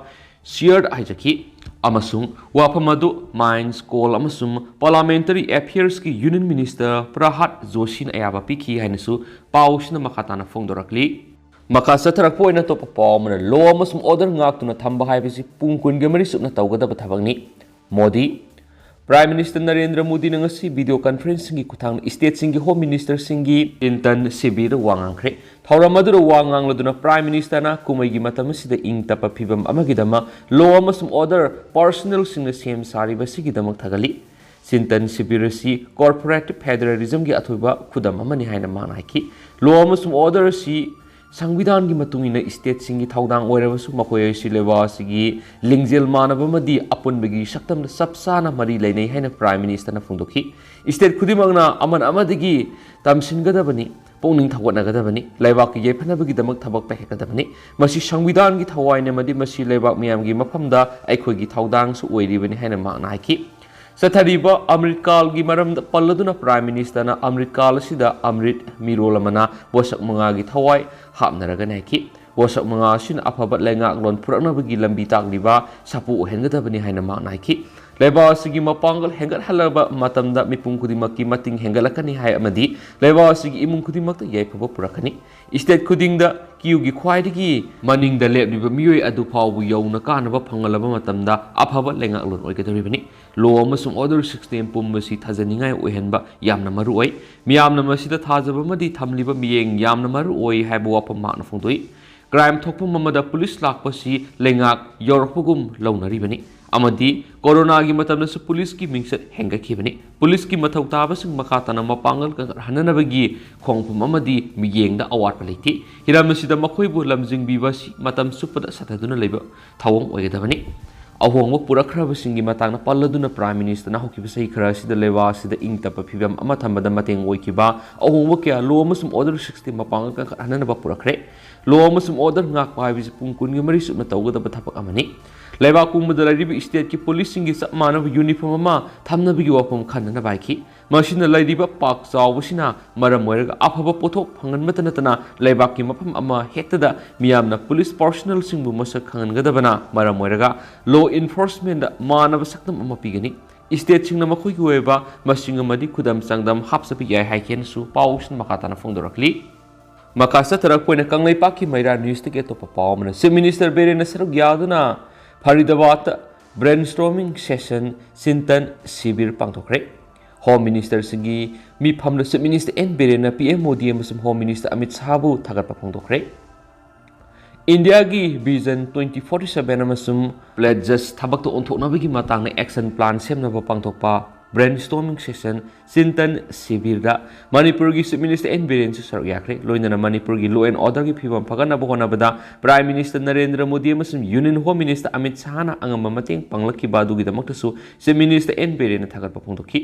ꯁꯤꯌꯔ ꯍꯥꯏꯖꯈꯤ ꯑꯃꯁꯨꯡ ꯋꯥꯐꯝ ꯑꯗꯨ Mines, Coal ꯑꯃꯁꯨꯡ Parliamentary Affairsꯀꯤ Union Minister ꯄ꯭ꯔꯍꯥꯗ ꯖꯣꯁꯤꯅ ꯑꯌꯥꯕ ꯄꯤꯈꯤ ꯍꯥꯏꯅꯁꯨ ꯄꯥꯎꯁꯤꯅ ꯃꯈꯥ ꯇꯥꯅ ꯐꯣꯡꯗꯣꯔꯛꯂꯤ꯫ ꯃꯈꯥ ꯆꯠꯊꯔꯛꯄ ꯑꯣꯏꯅ ꯑꯇꯣꯞꯄ ꯄꯥꯎ ꯑꯃꯅ, law ꯑꯃꯁꯨꯡ order ꯉꯥꯛꯇꯨꯅ ꯊꯝꯕ ꯍꯥꯏꯕꯁꯤ ꯄꯨꯡ ꯀꯨꯟꯒ ꯃꯔꯤ ꯆꯨꯞꯅ ꯇꯧꯒꯗꯕ ꯊꯕꯛꯅꯤ꯫ ꯃꯣꯗꯤ꯫ Prime Minister ꯅꯔꯦꯟꯗ꯭ꯔ ꯃꯣꯗꯤꯅ ꯉꯁꯤ video conferencingꯒꯤ ꯈꯨꯠꯊꯥꯡꯗ stateꯁꯤꯡꯒꯤ Home Ministerꯁꯤꯡꯒꯤ ꯆꯤꯟꯇꯟ ꯁꯤꯕꯤꯔꯗ ꯋꯥ ꯉꯥꯡꯈ꯭ꯔꯦ꯫ ꯊꯧꯔꯝ ꯑꯗꯨꯗ ꯋꯥ ꯉꯥꯡꯂꯗꯨꯅ Prime Ministerꯅ ꯀꯨꯝꯃꯩꯒꯤ ꯃꯇꯝ ꯑꯁꯤꯗ ꯏꯪ ꯇꯞꯄ ꯐꯤꯕꯝ ꯑꯃꯒꯤꯗꯃꯛ law ꯑꯃꯁꯨꯡ order personnelꯁꯤꯡꯅ ꯁꯦꯝ ꯁꯥꯔꯤꯕꯁꯤꯒꯤꯗꯃꯛ ꯊꯥꯒꯠꯂꯤ꯫ ꯆꯤꯟꯇꯟ ꯁꯤꯕꯤꯔ ꯑꯁꯤ corporate federalismꯒꯤ ꯑꯊꯣꯏꯕ ꯈꯨꯗꯝ ꯑꯃꯅꯤ ꯍꯥꯏꯅ ꯃꯍꯥꯛꯅ ꯍꯥꯏꯈꯤ꯫ Law ꯑꯃꯁꯨꯡ order ꯑꯁꯤ ꯁꯪꯕꯤꯙꯥꯟꯒꯤ ꯃꯇꯨꯡ ꯏꯟꯅ stateꯁꯤꯡꯒꯤ ꯊꯧꯗꯥꯡ ꯑꯣꯏꯔꯕꯁꯨ, ꯃꯈꯣꯏ ꯑꯁꯤ ꯂꯩꯕꯥꯛ ꯑꯁꯤꯒꯤ ꯂꯤꯡꯖꯦꯜ ꯃꯥꯟꯅꯕ ꯑꯃꯗꯤ ꯑꯄꯨꯟꯕꯒꯤ ꯁꯛꯇꯝꯗ ꯆꯞ ꯆꯥꯅ ꯃꯔꯤ ꯂꯩꯅꯩ ꯍꯥꯏꯅ Prime Ministerꯅ ꯐꯣꯡꯗꯣꯛꯈꯤ꯫ State ꯈꯨꯗꯤꯡꯃꯛꯅ ꯑꯃꯅ ꯑꯃꯗꯒꯤ ꯇꯝꯁꯤꯟꯒꯗꯕꯅꯤ, ꯄꯨꯛꯅꯤꯡ ꯊꯧꯒꯠꯅꯒꯗꯕꯅꯤ, ꯂꯩꯕꯥꯛꯀꯤ ꯌꯥꯏꯐꯅꯕꯒꯤꯗꯃꯛ ꯊꯕꯛ ꯄꯥꯏꯈꯠꯀꯗꯕꯅꯤ꯫ ꯃꯁꯤ ꯁꯪꯕꯤꯙꯥꯟꯒꯤ ꯊꯋꯥꯏꯅꯤ ꯑꯃꯗꯤ ꯃꯁꯤ ꯂꯩꯕꯥꯛ ꯃꯤꯌꯥꯝꯒꯤ ꯃꯐꯝꯗ ꯑꯩꯈꯣꯏꯒꯤ ꯊꯧꯗꯥꯡꯁꯨ ꯑꯣꯏꯔꯤꯕꯅꯤ ꯍꯥꯏꯅ ꯃꯍꯥꯛꯅ ꯍꯥꯏꯈꯤ꯫ ꯆꯠꯊꯔꯤꯕ ꯑꯃ꯭ꯔꯤꯠ ꯀꯥꯜꯒꯤ ꯃꯔꯝꯗ ꯄꯜꯂꯗꯨꯅ Prime Ministerꯅ ꯑꯃ꯭ꯔꯤꯠ ꯀꯥꯜ ꯑꯁꯤꯗ ꯑꯃ꯭ꯔꯤꯠ ꯃꯤꯔꯣꯜ ꯑꯃꯅ ꯄꯣꯠꯁꯛ ꯃꯉꯥꯒꯤ ꯊꯋꯥꯏ ꯍꯥꯞꯅꯔꯒꯅꯤ ꯍꯥꯏꯈꯤ꯫ ꯄꯣꯠꯁꯛ ꯃꯉꯥ ꯑꯁꯤꯅ ꯑꯐꯕ ꯂꯩꯉꯥꯛꯂꯣꯟ ꯄꯨꯔꯛꯅꯕꯒꯤ ꯂꯝꯕꯤ ꯇꯥꯛꯂꯤꯕ ꯁꯥꯐꯨ ꯑꯣꯏꯍꯟꯒꯗꯕꯅꯤ ꯍꯥꯏꯅ ꯃꯍꯥꯛꯅ ꯍꯥꯏꯈꯤ꯫ ꯂꯩꯕꯥꯛ ꯑꯁꯤꯒꯤ ꯃꯄꯥꯡꯒꯜ ꯍꯦꯟꯒꯠꯍꯜꯂꯕ ꯃꯇꯝꯗ ꯃꯤꯄꯨꯝ ꯈꯨꯗꯤꯡꯃꯛꯀꯤ ꯃꯇꯤꯡ ꯍꯦꯟꯒꯠꯂꯛꯀꯅꯤ ꯍꯥꯏ ꯑꯃꯗꯤ ꯂꯩꯕꯥꯛ ꯑꯁꯤꯒꯤ ꯏꯃꯨꯡ ꯈꯨꯗꯤꯡꯃꯛꯇ ꯌꯥꯏꯐꯕ ꯄꯨꯔꯛꯀꯅꯤ꯫ State ꯈꯨꯗꯤꯡꯗ queueꯒꯤ ꯈ꯭ꯋꯥꯏꯗꯒꯤ ꯃꯅꯤꯡꯗ ꯂꯦꯞꯂꯤꯕ ꯃꯤꯑꯣꯏ ꯑꯗꯨ ꯐꯥꯎꯕ ꯌꯧꯅ ꯀꯥꯅꯕ ꯐꯪꯍꯜꯂꯕ ꯃꯇꯝꯗ ꯑꯐꯕ ꯂꯩꯉꯥꯛꯂꯣꯟ ꯑꯣꯏꯒꯗꯧꯔꯤꯕꯅꯤ꯫ Law ꯑꯃꯁꯨꯡ order system ꯄꯨꯝꯕꯁꯤ ꯊꯥꯖꯅꯤꯡꯉꯥꯏ ꯑꯣꯏꯍꯟꯕ ꯌꯥꯝꯅ ꯃꯔꯨ ꯑꯣꯏ꯫ ꯃꯤꯌꯥꯝꯅ ꯃꯁꯤꯗ ꯊꯥꯖꯕ ꯑꯃꯗꯤ ꯊꯝꯂꯤꯕ ꯃꯤꯠꯌꯦꯡ ꯌꯥꯝꯅ ꯃꯔꯨ ꯑꯣꯏ ꯍꯥꯏꯕ ꯋꯥꯐꯝ ꯃꯍꯥꯛꯅ ꯐꯣꯡꯗꯣꯛꯏ꯫ Crime ꯊꯣꯛꯐꯝ ꯑꯃꯗ ꯄꯨꯂꯤꯁ ꯂꯥꯛꯄꯁꯤ ꯂꯩꯉꯥꯛ ꯌꯧꯔꯛꯄꯒꯨꯝ ꯂꯧꯅꯔꯤꯕꯅꯤ꯫ ꯑꯃꯗꯤ ꯀꯣꯔꯣꯅꯥꯒꯤ ꯃꯇꯝꯗꯁꯨ ꯄꯨꯂꯤꯁꯀꯤ ꯃꯤꯡꯆꯠ ꯍꯦꯟꯒꯠꯈꯤꯕꯅꯤ꯫ ꯄꯨꯂꯤꯁꯀꯤ ꯃꯊꯧ ꯇꯥꯕꯁꯤꯡ ꯃꯈꯥ ꯇꯥꯅ ꯃꯄꯥꯡꯒꯜ ꯀꯟꯈꯠꯍꯟꯅꯕꯒꯤ ꯈꯣꯡꯐꯝ ꯑꯃꯗꯤ ꯃꯤꯠꯌꯦꯡꯗ ꯑꯋꯥꯠꯄ ꯂꯩꯇꯦ꯫ ꯍꯤꯔꯝ ꯑꯁꯤꯗ ꯃꯈꯣꯏꯕꯨ ꯂꯝꯖꯤꯡꯕꯤꯕ ꯑꯁꯤ ꯃꯇꯝ ꯆꯨꯞꯄꯗ ꯁꯥꯊꯗꯨꯅ ꯂꯩꯕ ꯊꯧꯑꯣꯡ ꯑꯣꯏꯒꯗꯕꯅꯤ꯫ ꯑꯍꯣꯡꯕ ꯄꯨꯔꯛꯈ꯭ꯔꯕꯁꯤꯡꯒꯤ ꯃꯇꯥꯡꯗ ꯄꯜꯂꯗꯨꯅ Prime Minister ꯅ ꯍꯧꯈꯤꯕ ꯆꯍꯤ ꯈꯔ ꯑꯁꯤꯗ ꯂꯩꯕꯥꯛ ꯑꯁꯤꯗ ꯏꯪ ꯇꯞꯄ ꯐꯤꯕꯝ ꯑꯃ ꯊꯝꯕꯗ ꯃꯇꯦꯡ ꯑꯣꯏꯈꯤꯕ ꯑꯍꯣꯡꯕ ꯀꯌꯥ law ꯑꯃꯁꯨꯡ order system ꯃꯄꯥꯡꯒꯜ ꯀꯟꯈꯠꯍꯟꯅꯕ ꯄꯨꯔꯛꯈ꯭ꯔꯦ꯫ Law ꯑꯃꯁꯨꯡ order ꯉꯥꯛꯄ ꯍꯥꯏꯕꯁꯤ ꯄꯨꯡ ꯀꯨꯟꯒ ꯃꯔꯤ ꯆꯨꯞꯅ ꯇꯧꯒꯗꯕ ꯊꯕꯛ ꯑꯃꯅꯤ꯫ ꯂꯩꯕꯥꯛ ꯄꯨꯝꯕꯗ ꯂꯩꯔꯤꯕ state ꯀꯤ ꯄꯨꯂꯤꯁꯁꯤꯡꯒꯤ ꯆꯞ ꯃꯥꯟꯅꯕ uniform ꯑꯃ ꯊꯝꯅꯕꯒꯤ ꯋꯥꯐꯝ ꯈꯟꯅꯅꯕ ꯍꯥꯏꯈꯤ꯫ ꯃꯁꯤꯅ ꯂꯩꯔꯤꯕ ꯄꯥꯛ ꯆꯥꯎꯕꯁꯤꯅ ꯃꯔꯝ ꯑꯣꯏꯔꯒ ꯑꯐꯕ ꯄꯣꯠꯊꯣꯛ ꯐꯪꯍꯟꯕꯇ ꯅꯠꯇꯅ ꯂꯩꯕꯥꯛꯀꯤ ꯃꯐꯝ ꯑꯃ ꯍꯦꯛꯇꯗ ꯃꯤꯌꯥꯝꯅ ꯄꯨꯂꯤꯁ personnel ꯁꯤꯡꯕꯨ ꯃꯁꯛ ꯈꯪꯍꯟꯒꯗꯕꯅ ꯃꯔꯝ ꯑꯣꯏꯔꯒ law enforcement ꯗ ꯃꯥꯟꯅꯕ ꯁꯛꯇꯝ ꯑꯃ ꯄꯤꯒꯅꯤ꯫ State ꯁꯤꯡꯅ ꯃꯈꯣꯏꯒꯤ ꯑꯣꯏꯕ ꯃꯁꯤꯡ ꯑꯃꯗꯤ ꯈꯨꯗꯝ ꯆꯥꯡꯗꯝ ꯍꯥꯞꯆꯕ ꯌꯥꯏ ꯍꯥꯏꯈꯤꯅꯁꯨ ꯄꯥꯎꯁꯤꯡ ꯃꯈꯥ ꯇꯥꯅ ꯐꯣꯡꯗꯣꯔꯛꯂꯤ꯫ ꯃꯈꯥ ꯆꯠꯊꯔꯛꯄ ꯑꯣꯏꯅ ꯀꯪꯂꯩꯄꯥꯛꯀꯤ ꯃꯩꯔꯥ news ꯇꯒꯤ ꯑꯇꯣꯞꯄ ꯄꯥꯎ ꯑꯃꯅ, Chief Minister ꯕꯤꯔꯦꯟꯅ ꯁꯔꯨꯛ ꯌꯥꯗꯨꯅ Faridabad brainstorming session, ꯆꯤꯟꯇꯟ ꯁꯤꯕꯤꯔ ꯄꯥꯡꯊꯣꯛꯈ꯭ꯔꯦ꯫ Home Minister ꯁꯤꯡꯒꯤ ꯃꯤꯐꯝꯗ Chief Minister ꯑꯦꯟ ꯕꯤꯔꯦꯟꯅ ꯄꯤ ꯑꯦꯝ ꯃꯣꯗꯤ ꯑꯃꯁꯨꯡ Home Minister ꯑꯃꯤꯠ ꯁꯥꯍꯕꯨ ꯊꯥꯒꯠꯄ ꯐꯣꯡꯗꯣꯛꯈ꯭ꯔꯦ꯫ ꯏꯟꯗꯤꯌꯥꯒꯤ Vision twenty forty seven ꯑꯃꯁꯨꯡ pledges ꯊꯕꯛꯇ ꯑꯣꯟꯊꯣꯛꯅꯕꯒꯤ ꯃꯇꯥꯡꯗ action plan ꯁꯦꯝꯅꯕ ꯄꯥꯡꯊꯣꯛꯄ brainstorming session, ꯆꯤꯟꯇꯟ ꯁꯤꯕꯤꯔꯗ ꯃꯅꯤꯄꯨꯔꯒꯤ Chief Minister ꯑꯦꯟ ꯕꯤꯔꯦꯟꯁꯨ ꯁꯔꯨꯛ ꯌꯥꯈ꯭ꯔꯦ꯫ ꯂꯣꯏꯅꯅ ꯃꯅꯤꯄꯨꯔꯒꯤ law and order ꯒꯤ ꯐꯤꯕꯝ ꯐꯒꯠꯅꯕ ꯍꯣꯠꯅꯕꯗ Prime Minister ꯅꯔꯦꯟꯗ꯭ꯔ ꯃꯣꯗꯤ ꯑꯃꯁꯨꯡ Union Home Minister ꯑꯃꯤꯠ ꯁꯥꯍꯅ ꯑꯉꯝꯕ ꯃꯇꯦꯡ ꯄꯥꯡꯂꯛꯈꯤꯕ ꯑꯗꯨꯒꯤꯗꯃꯛꯇꯁꯨ Chief Minister ꯑꯦꯟ ꯕꯤꯔꯦꯟꯅ ꯊꯥꯒꯠꯄ ꯐꯣꯡꯗꯣꯛꯈꯤ꯫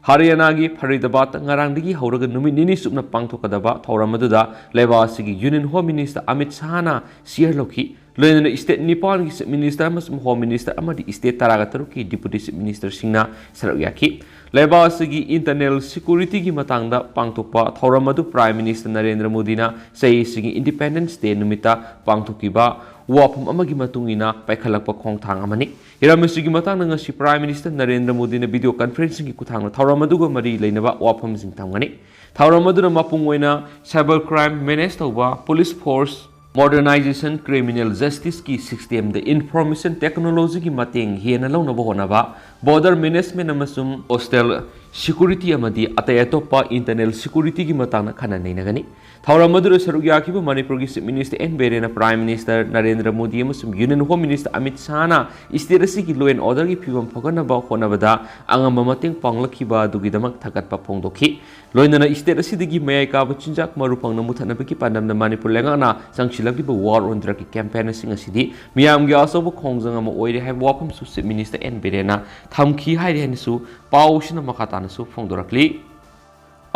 ꯍꯔꯤꯌꯥꯅꯥꯒꯤ ꯐꯔꯤꯗꯥꯕꯥꯗꯇ ꯉꯔꯥꯡꯗꯒꯤ ꯍꯧꯔꯒ ꯅꯨꯃꯤꯠ ꯅꯤꯅꯤ ꯆꯨꯞꯅ ꯄꯥꯡꯊꯣꯛꯀꯗꯕ ꯊꯧꯔꯝ ꯑꯗꯨꯗ ꯂꯩꯕꯥꯛ ꯑꯁꯤꯒꯤ Union Home Minister Amit ꯁꯥꯍꯅ chair ꯂꯧꯈꯤ꯫ ꯂꯣꯏꯅꯅ state ꯅꯤꯄꯥꯟꯒꯤ Chief Minister ꯑꯃꯁꯨꯡ Home Minister ꯑꯃꯗꯤ state ꯇꯔꯥꯒ ꯇꯔꯨꯛꯀꯤ Deputy Chief Minister ꯁꯤꯡꯅ ꯁꯔꯨꯛ ꯌꯥꯈꯤ꯫ ꯂꯩꯕꯥꯛ ꯑꯁꯤꯒꯤ internal security ꯒꯤ ꯃꯇꯥꯡꯗ ꯄꯥꯡꯊꯣꯛꯄ ꯊꯧꯔꯝ ꯑꯗꯨ Prime Minister ꯅꯔꯦꯟꯗ꯭ꯔ ꯃꯣꯗꯤꯅ ꯆꯍꯤ ꯑꯁꯤꯒꯤ Independence Day ꯅꯨꯃꯤꯠꯇ ꯄꯥꯡꯊꯣꯛꯈꯤꯕ ꯋꯥꯐꯝ ꯑꯃꯒꯤ ꯃꯇꯨꯡ ꯏꯟꯅ ꯄꯥꯏꯈꯠꯂꯛꯄ ꯈꯣꯡꯊꯥꯡ ꯑꯃꯅꯤ꯫ ꯍꯤꯔꯝ ꯑꯁꯤꯒꯤ ꯃꯇꯥꯡꯗ ꯉꯁꯤ Prime Minister ꯅꯔꯦꯟꯗ꯭ꯔ ꯃꯣꯗꯤꯅ video conferencing ꯒꯤ ꯈꯨꯠꯊꯥꯡꯗ ꯊꯧꯔꯝ ꯑꯗꯨꯒ ꯃꯔꯤ ꯂꯩꯅꯕ ꯋꯥꯐꯝꯁꯤꯡ ꯊꯝꯒꯅꯤ꯫ ꯊꯧꯔꯝ ꯑꯗꯨꯅ ꯃꯄꯨꯡ ꯑꯣꯏꯅ cyber crime manage ꯇꯧꯕ, police force modernization, criminal justice ꯀꯤ system ꯗ information technology ꯒꯤ ꯃꯇꯦꯡ ꯍꯦꯟꯅ ꯂꯧꯅꯕ ꯍꯣꯠꯅꯕ, border management ꯑꯃꯁꯨꯡ coastal ꯁꯦꯀ꯭ꯌꯨꯔꯤꯇꯤ ꯑꯃꯗꯤ ꯑꯇꯩ ꯑꯇꯣꯞꯄ ꯏꯟꯇꯔꯅꯦꯜ ꯁꯦꯀ꯭ꯌꯨꯔꯤꯇꯤꯒꯤ ꯃꯇꯥꯡꯗ ꯈꯟꯅ ꯅꯩꯅꯒꯅꯤ꯫ ꯊꯧꯔꯝ ꯑꯗꯨꯗ ꯁꯔꯨꯛ ꯌꯥꯈꯤꯕ ꯃꯅꯤꯄꯨꯔꯒꯤ ꯆꯤꯐ ꯃꯤꯅꯤꯁꯇꯔ ꯑꯦꯟ ꯕꯤꯔꯦꯟꯅ ꯄ꯭ꯔꯥꯏꯝ ꯃꯤꯅꯤꯁꯇꯔ ꯅꯔꯦꯟꯗ꯭ꯔ ꯃꯣꯗꯤ ꯑꯃꯁꯨꯡ ꯌꯨꯅꯤꯌꯟ ꯍꯣꯝ ꯃꯤꯅꯤꯁꯇꯔ ꯑꯃꯤꯠ ꯁꯥꯍꯅ ꯁ꯭ꯇꯦꯠ ꯑꯁꯤꯒꯤ ꯂꯣ ꯑꯦꯟ ꯑꯣꯔꯗꯔꯒꯤ ꯐꯤꯕꯝ ꯐꯒꯠꯅꯕ ꯍꯣꯠꯅꯕꯗ ꯑꯉꯝꯕ ꯃꯇꯦꯡ ꯄꯥꯡꯂꯛꯈꯤꯕ ꯑꯗꯨꯒꯤꯗꯃꯛ ꯊꯥꯒꯠꯄ ꯐꯣꯡꯗꯣꯛꯈꯤ꯫ ꯂꯣꯏꯅꯅ ꯁ꯭ꯇꯦꯠ ꯑꯁꯤꯗꯒꯤ ꯃꯌꯥꯏ ꯀꯥꯕ ꯆꯤꯟꯖꯥꯛ ꯃꯔꯨ ꯐꯪꯅ ꯃꯨꯊꯠꯅꯕꯒꯤ ꯄꯥꯟꯗꯝꯗ ꯃꯅꯤꯄꯨꯔ ꯂꯩꯉꯥꯛꯅ ꯆꯪꯁꯤꯜꯂꯛꯂꯤꯕ ꯋꯥꯔ ꯑꯣꯟ ꯗ꯭ꯔꯒꯀꯤ ꯀꯦꯝꯄꯦꯟꯁꯤꯡ ꯑꯁꯤꯗꯤ ꯃꯤꯌꯥꯝꯒꯤ ꯑꯆꯧꯕ ꯈꯣꯡꯖꯪ ꯑꯃ ꯑꯣꯏꯔꯦ ꯍꯥꯏꯕ ꯋꯥꯐꯝꯁꯨ ꯆꯤꯐ ꯃꯤꯅꯤꯁꯇꯔ ꯑꯦꯟ ꯕꯤꯔꯦꯟꯅ ꯊꯝꯈꯤ ꯍꯥꯏꯔꯤ ꯍꯥꯏꯅꯁꯨ ꯄꯥꯎ ꯑꯁꯤꯅ ꯃꯈꯥ ꯇꯥꯅꯁꯨ ꯐꯣꯡꯗꯣꯔꯛꯂꯤ꯫